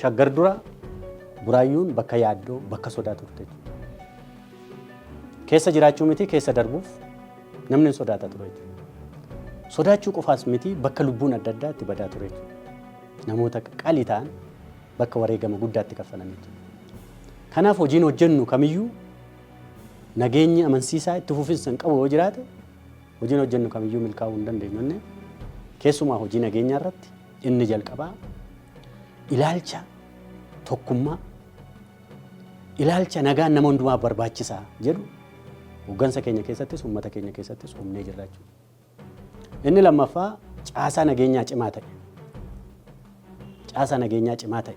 Speaker 3: Shaggar dura Buraayyuun bakka yaaddoo bakka sodaa turte jechuudha. Keessa jiraachuu miti keessa darbuuf namni hin sodaata ture jechuudha. Sodaachuu qofaas miti bakka lubbuun adda addaa itti badaa ture jechuudha. Namoota qalii ta'an bakka wareegama guddaatti kaffalan jechuudha. Kanaaf hojiin hojjennu kamiyyuu nageenyi amansiisaa itti fufinsa hin qabu yoo jiraate hojiin hojjennu kamiyyuu milkaa'uu hin dandeenyu jennee keessumaa hojii nageenyaa irratti inni jalqabaa ilaalcha tokkummaa ilaalcha nagaan nama hundumaaf barbaachisaa jedhu hooggansa keenya keessattis uummata keenya keessattis uumnee jirra jechuudha. Inni lammaffaa caasaa nageenyaa cimaa ta'e. Caasaa nageenyaa cimaa ta'e.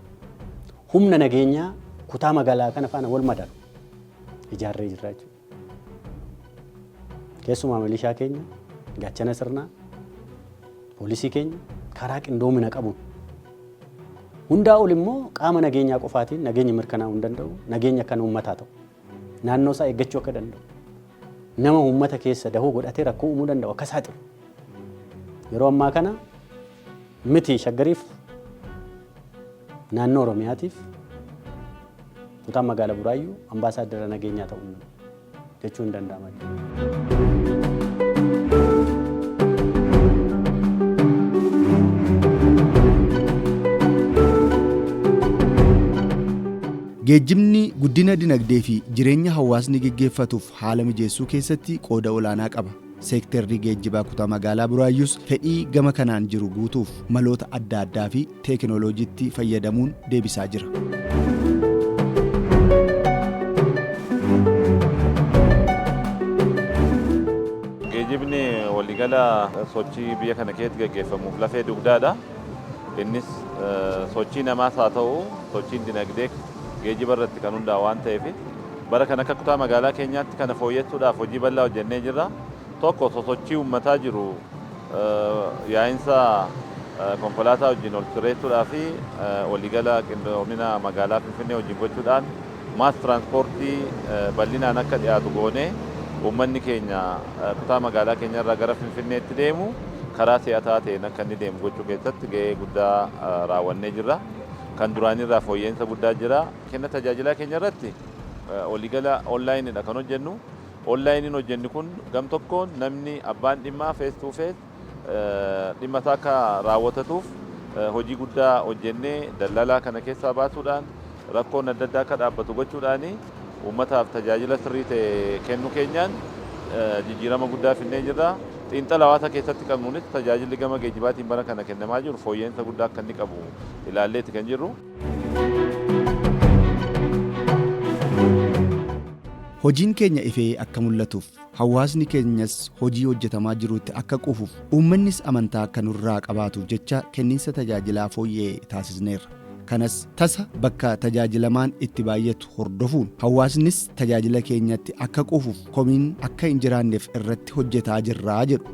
Speaker 3: Humna nageenyaa kutaa magaalaa kana faana wal madaalu ijaarree jirra jechuudha. Keessumaa milishaa keenya, gaachana sirnaa, poolisii keenya karaa qindoomina qabuun hundaa ol immoo qaama nageenyaa qofaatiin nageenyi mirkanaa'uu hin danda'u, nageenya kan uummataa ta'u, naannoo isaa eeggachuu akka danda'u, nama uummata keessa dahoo godhatee rakkoo uumuu danda'u akka saaxilu. Yeroo ammaa kana miti Shaggariif naannoo Oromiyaatiif kutaan magaala Buraayyuu ambaasaaddara nageenyaa ta'uu jechuun danda'ama.
Speaker 1: Geejjibni guddina dinagdee fi jireenya hawaasni geggeeffatuuf haala mijeessuu keessatti qooda olaanaa qaba. Seektarri geejjibaa kutaa magaalaa Buraayyuus fedhii gama kanaan jiru guutuuf maloota adda addaa fi teekinooloojiitti fayyadamuun deebisaa jira.
Speaker 22: Geejjibni waliigala sochii biyya kana keessatti gaggeeffamuuf lafee dugdaadha. Innis sochii namaas haa ta'u sochiin dinagdee geejjiba irratti kan hundaa'u waan ta'eef bara kana akka kutaa magaalaa keenyaatti kana fooyyessuudhaaf hojii bal'aa hojjennee jirra. Tokko sosochii uummataa jiru yaa'insa Konkolaataa wajjin ol sirreessuudhaa fi waliigala qindoomina magaalaa Finfinnee wajjin gochuudhaan mass tiraanspoortii bal'inaan akka dhiyaatu goonee uummanni keenya kutaa magaalaa keenya irraa gara Finfinneetti deemu karaa si'ataa ta'een akka inni deemu gochuu keessatti gahee guddaa raawwannee jirra. Kan duraanii irraa fooyya'insa guddaa jira. Kenna tajaajilaa keenya irratti waliigala onlaayiniidha kan hojjennu. Onlaayiniin hojjennu kun gam tokkoon namni abbaan dhimmaa face to face dhimma isaa akka raawwatatuuf hojii guddaa hojjennee daldalaa kana keessaa baasuudhaan rakkoon adda addaa akka dhaabbatu gochuudhaan uummataaf tajaajila sirrii ta'e kennuu keenyaan jijjiirama guddaa finnee jirra. Xiinxala hawaasa keessatti qabnuunis tajaajilli gama geejjibaatiin bara kana kennamaa jiru fooyya'insa guddaa akka inni qabu ilaalleeti kan jirru.
Speaker 1: Hojiin keenya ifee akka mul'atuuf, hawaasni keenyas hojii hojjetamaa jirutti akka quufuuf, uummannis amantaa akka nurraa qabaatuuf jecha kenniinsa tajaajilaa fooyya'e taasisneerra. Kanas tasa bakka tajaajilamaan itti baay'atu hordofuun hawaasnis tajaajila keenyatti akka quufuuf, komiin akka hin jiraanneef irratti hojjetaa jirraa jedhu.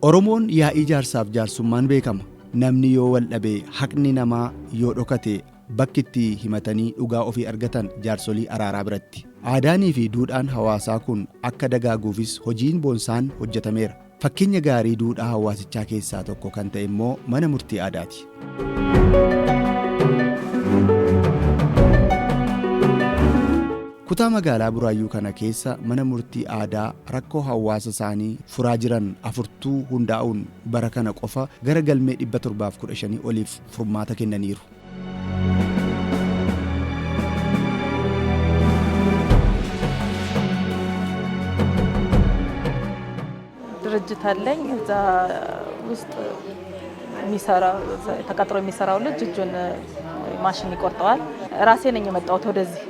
Speaker 1: Oromoon yaa'ii jaarsaaf jaarsummaan beekama. Namni yoo wal dhabe, haqni namaa yoo dhokate, bakki itti himatanii dhugaa ofii argatan jaarsolii araaraa biratti. Aadaanii fi duudhaan hawaasaa kun akka dagaaguufis hojiin boonsaan hojjetameera. Fakkeenya gaarii duudhaa hawaasichaa keessaa tokko kan ta'e immoo mana murtii aadaati. Kutaa magaalaa Buraayyuu kana keessa mana murtii aadaa rakkoo hawaasa isaanii furaa jiran afurtuu hundaa'uun bara kana qofa gara galmee 715 oliif furmaata kennaniiru.
Speaker 6: ድርጅት አለኝ። እዛ ውስጥ የሚሰራው ተቀጥሮ የሚሰራው ልጅ እጁን ማሽን ይቆርጠዋል። ራሴ ነኝ የመጣሁት ወደዚህ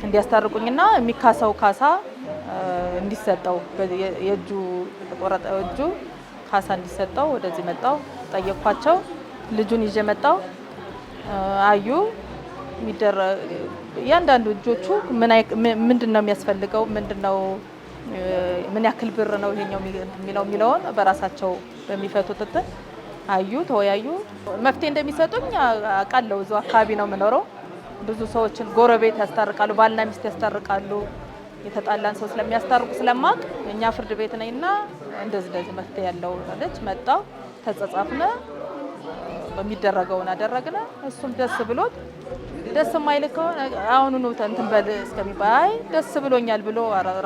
Speaker 6: እንዲያስታርቁኝና የሚካሰው ካሳ እንዲሰጠው፣ የእጁ የተቆረጠው እጁ ካሳ እንዲሰጠው ወደዚህ መጣው። ጠየቅኳቸው። ልጁን ይዤ መጣው። አዩ፣ እያንዳንዱ እጆቹ ምንድን ነው የሚያስፈልገው፣ ምንድን ነው፣ ምን ያክል ብር ነው ይሄኛው የሚለውን በራሳቸው በሚፈቱት እንትን አዩ፣ ተወያዩ። መፍትሄ እንደሚሰጡኝ አውቃለሁ። እዛው አካባቢ ነው የምኖረው። ብዙ ሰዎችን ጎረቤት ያስታርቃሉ፣ ባልና ሚስት ያስታርቃሉ። የተጣላን ሰው ስለሚያስታርቁ ስለማቅ እኛ ፍርድ ቤት ነኝና እንደዚህ እንደዚህ መፍትሄ ያለው አለች። መጣው፣ ተጸጻፍነ፣ በሚደረገውን አደረግነ። እሱም ደስ ብሎት፣ ደስ የማይል ከሆነ አሁኑኑ እንትን በል እስከሚባል፣ አይ ደስ ብሎኛል ብሎ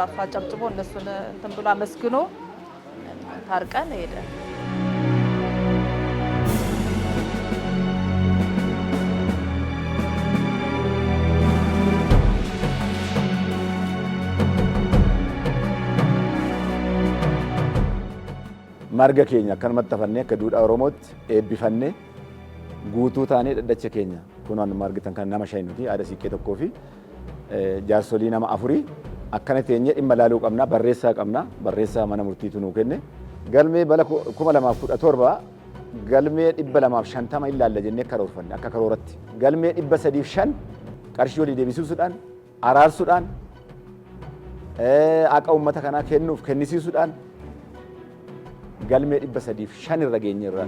Speaker 6: ራሱ አጨብጭቦ እነሱን እንትን ብሎ አመስግኖ ታርቀን ሄደ።
Speaker 7: Marga keenya akkanumatti hafannee akka duudhaa Oromootti eebbifannee guutuu taanee dhaddacha keenya kun amma argitan kan nama shan nuti haadha siiqqee tokkoo fi jaarsolii nama afurii akkana teenyee dhimma laaluu qabna, barreessaa qabna, barreessaa mana murtiitu nuu kenne. Galmee bara 2017 galmee 250 ilaalla jennee karoorfanne. Akka karooratti galmee 305 qarshii walii deebisuudhaan, araarsuudhaan, haqa uummata kanaa kennuuf kennisiisuudhaan galmee 305 irra geenyeerra.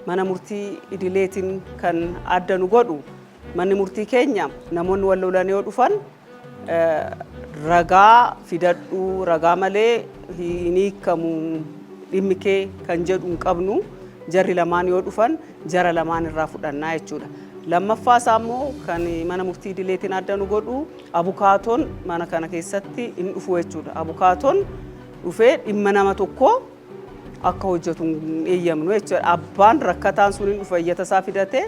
Speaker 23: Mana murtii idileetiin kan adda nu godhu, manni murtii keenya namoonni wal lolan yoo dhufan ragaa fidadhu, ragaa malee hin hiikamu dhimmi kee kan jedhu hin qabnu. Jarri lamaan yoo dhufan jara lamaan irraa fudhannaa jechuudha. Lammaffaa isaa immoo kan mana murtii idileetiin adda nu godhu, abukaatoon mana kana keessatti hin dhufu jechuudha. Abukaatoon dhufee dhimma nama tokkoo akka hojjetu hin eeyyamnu jechuudha. Abbaan rakkataan sun hin dhufa, iyyata isaa fidatee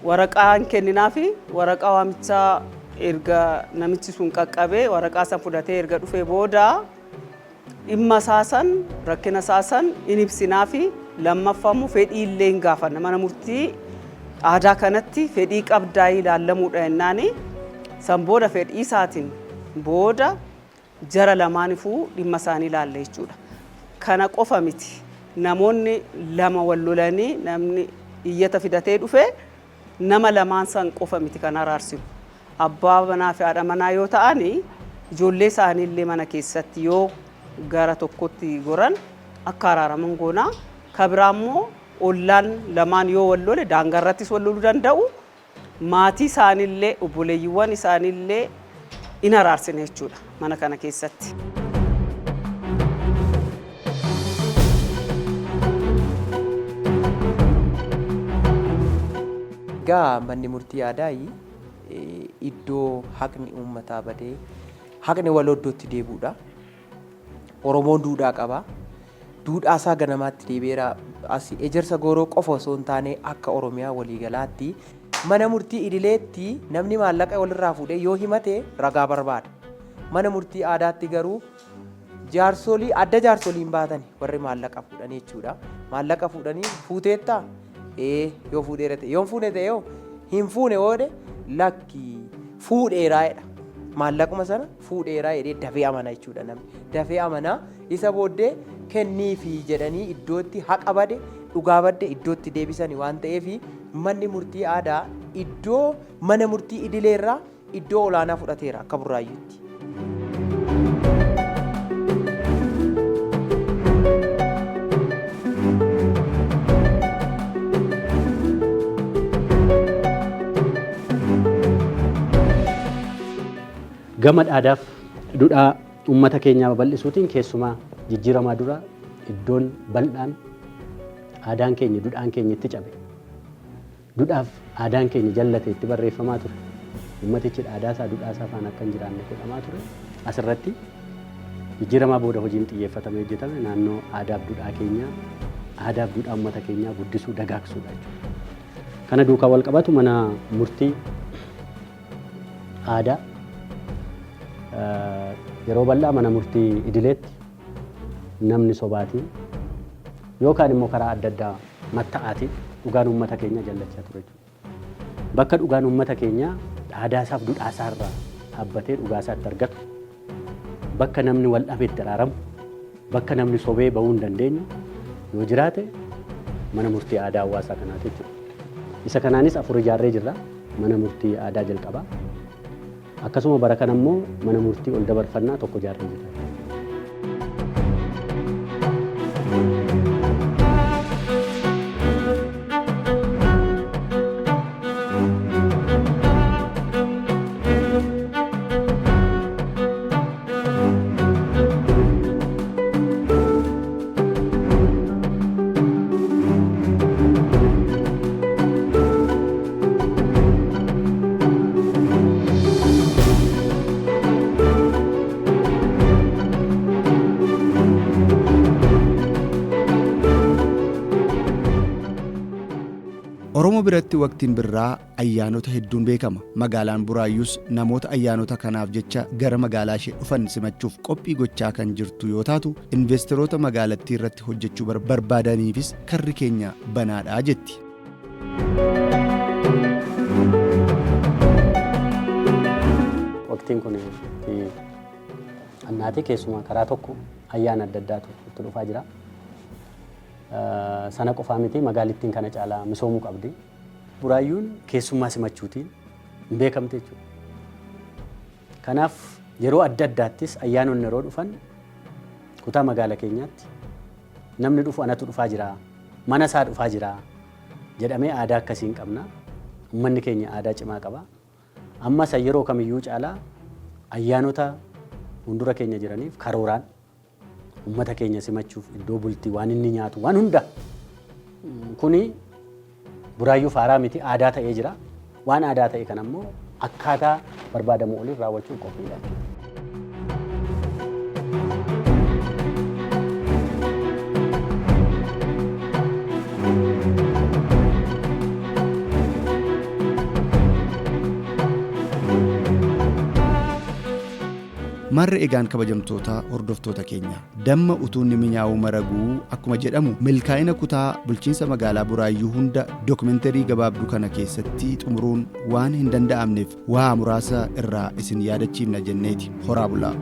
Speaker 23: waraqaa hin kenninaafi. Waraqaa waamichaa erga namichi sun qaqqabee, waraqaa san fudhatee erga dhufee booda dhimma isaa san, rakkina isaa san hin ibsinaafi. Lammaffaa immoo fedhii illee hin gaafanna. Mana murtii aadaa kanatti fedhii qabdaa ilaallamuudha jennaani, san booda fedhii isaatiin booda jara lamaanifuu dhimma isaanii ilaalla jechuudha. Kana qofa miti. Namoonni lama wal lolanii namni iyyata fidatee dhufe nama lamaan san qofa miti kan araarsinu. Abbaa manaa fi haadha manaa yoo ta'an ijoollee isaanii illee mana keessatti yoo gara tokkotti goran akka araaraman goona. Ka biraa immoo ollaan lamaan yoo wal lole daangaa irrattis wal loluu danda'u. Maatii isaaniillee obboleeyyiiwwan isaaniillee in araarsina jechuudha mana kana keessatti.
Speaker 5: Egaa manni murtii aadaa iddoo haqni uummataa badee haqni waloo iddootti deebi'uudha. Oromoon duudhaa qaba. Duudhaa isaa ganamaatti deebi'eera. As Ejersa Gooroo qofa osoo hin taane akka Oromiyaa waliigalaatti mana murtii idileetti namni maallaqa walirraa fuudhee yoo himate ragaa barbaada. Mana murtii aadaatti garuu jaarsolii adda jaarsoliin baatani warri maallaqa fuudhanii jechuudha. Maallaqa fuudhanii fuuteettaa? Ee yoo fuudheera ta'e yoo hin fuune ta'e hoo hin fuune yoo jedhe lakki fuudheeraa jedha. Maallaquma sana fuudheeraa jedhee dafee amana jechuudha namni. Dafee amana isa booddee kenniifi jedhanii iddootti haqa bade dhugaa badde iddootti deebisani waan ta'eef manni murtii aadaa iddoo mana murtii idileerraa iddoo olaanaa fudhateera akka Burraayyuutti.
Speaker 3: Gama aadaaf duudhaa uummata keenyaa babal'isuutiin keessumaa jijjiiramaa dura iddoon bal'aan aadaan keenya duudhaan keenya itti cabe Dudhaaf aadaan keenya jallate itti barreeffamaa ture. Ummatichi aadaasaa dudhaasaa faana akka hin jiraanne godhamaa ture. Asirratti jijjiiramaa booda hojiin xiyyeeffatamee hojjetame naannoo aadaaf dudhaa keenyaa aadaaf duudhaa ummata keenyaa guddisuu dagaagsuudha jechuudha. Kana duukaa wal qabatu mana murtii aadaa yeroo bal'aa mana murtii idileetti namni sobaatiin yookaan immoo karaa adda addaa matta'aatiin dhugaan uummata keenyaa jallachaa ture jechuudha. Bakka dhugaan uummata keenyaa aadaasaaf dudhaasaa irraa dhaabbatee dhugaasaa itti argatu, bakka namni wal dhabe itti araaramu, bakka namni sobee bahuu hin dandeenye yoo jiraate mana murtii aadaa hawaasaa kanaati jechuudha. Isa kanaanis afur ijaarree jirra. Mana murtii aadaa jalqabaa. Akkasuma bara kana immoo mana murtii ol dabarfannaa tokko ijaarree jirra.
Speaker 1: Oromoo biratti waqtiin birraa ayyaanota hedduun beekama. Magaalaan Buraayyuus namoota ayyaanota kanaaf jecha gara magaalaa ishee dhufan simachuuf qophii gochaa kan jirtu yoo taatu, investeroota magaalattii irratti hojjechuu barbaadaniifis karri keenya banaadha jetti.
Speaker 3: Waqtiin kun waqtii annaati keessumaa karaa tokko ayyaana adda addaatu itti dhufaa jira. Sana qofaa miti magaalittiin kana caalaa misoomuu qabdi. Buraayyuun keessummaa simachuutiin hin beekamte jechuudha. Kanaaf yeroo adda addaattis ayyaanonni yeroo dhufan kutaa magaala keenyaatti namni dhufu anatu dhufaa jira, mana isaa dhufaa jira jedhamee aadaa akkasii hin qabna. Uummanni keenya aadaa cimaa qaba. Ammas yeroo kamiyyuu caalaa ayyaanota fuuldura keenya jiraniif karooraan uummata keenya simachuuf iddoo bultii waan inni nyaatu waan hunda kuni Buraayyuuf haaraa miti aadaa ta'ee jira. Waan aadaa ta'e kana immoo akkaataa barbaadamu oliin raawwachuuf qophiidha jechuudha.
Speaker 1: Maarree egaan kabajamtoota hordoftoota keenya damma utuu inni minyaa'uu maraguu akkuma jedhamu milkaa'ina kutaa bulchiinsa magaalaa Buraayyuu hunda dookimenterii gabaabduu kana keessatti xumuruun waan hin danda'amneef waa muraasa irraa isin yaadachiifna jenneeti horaa bulaa.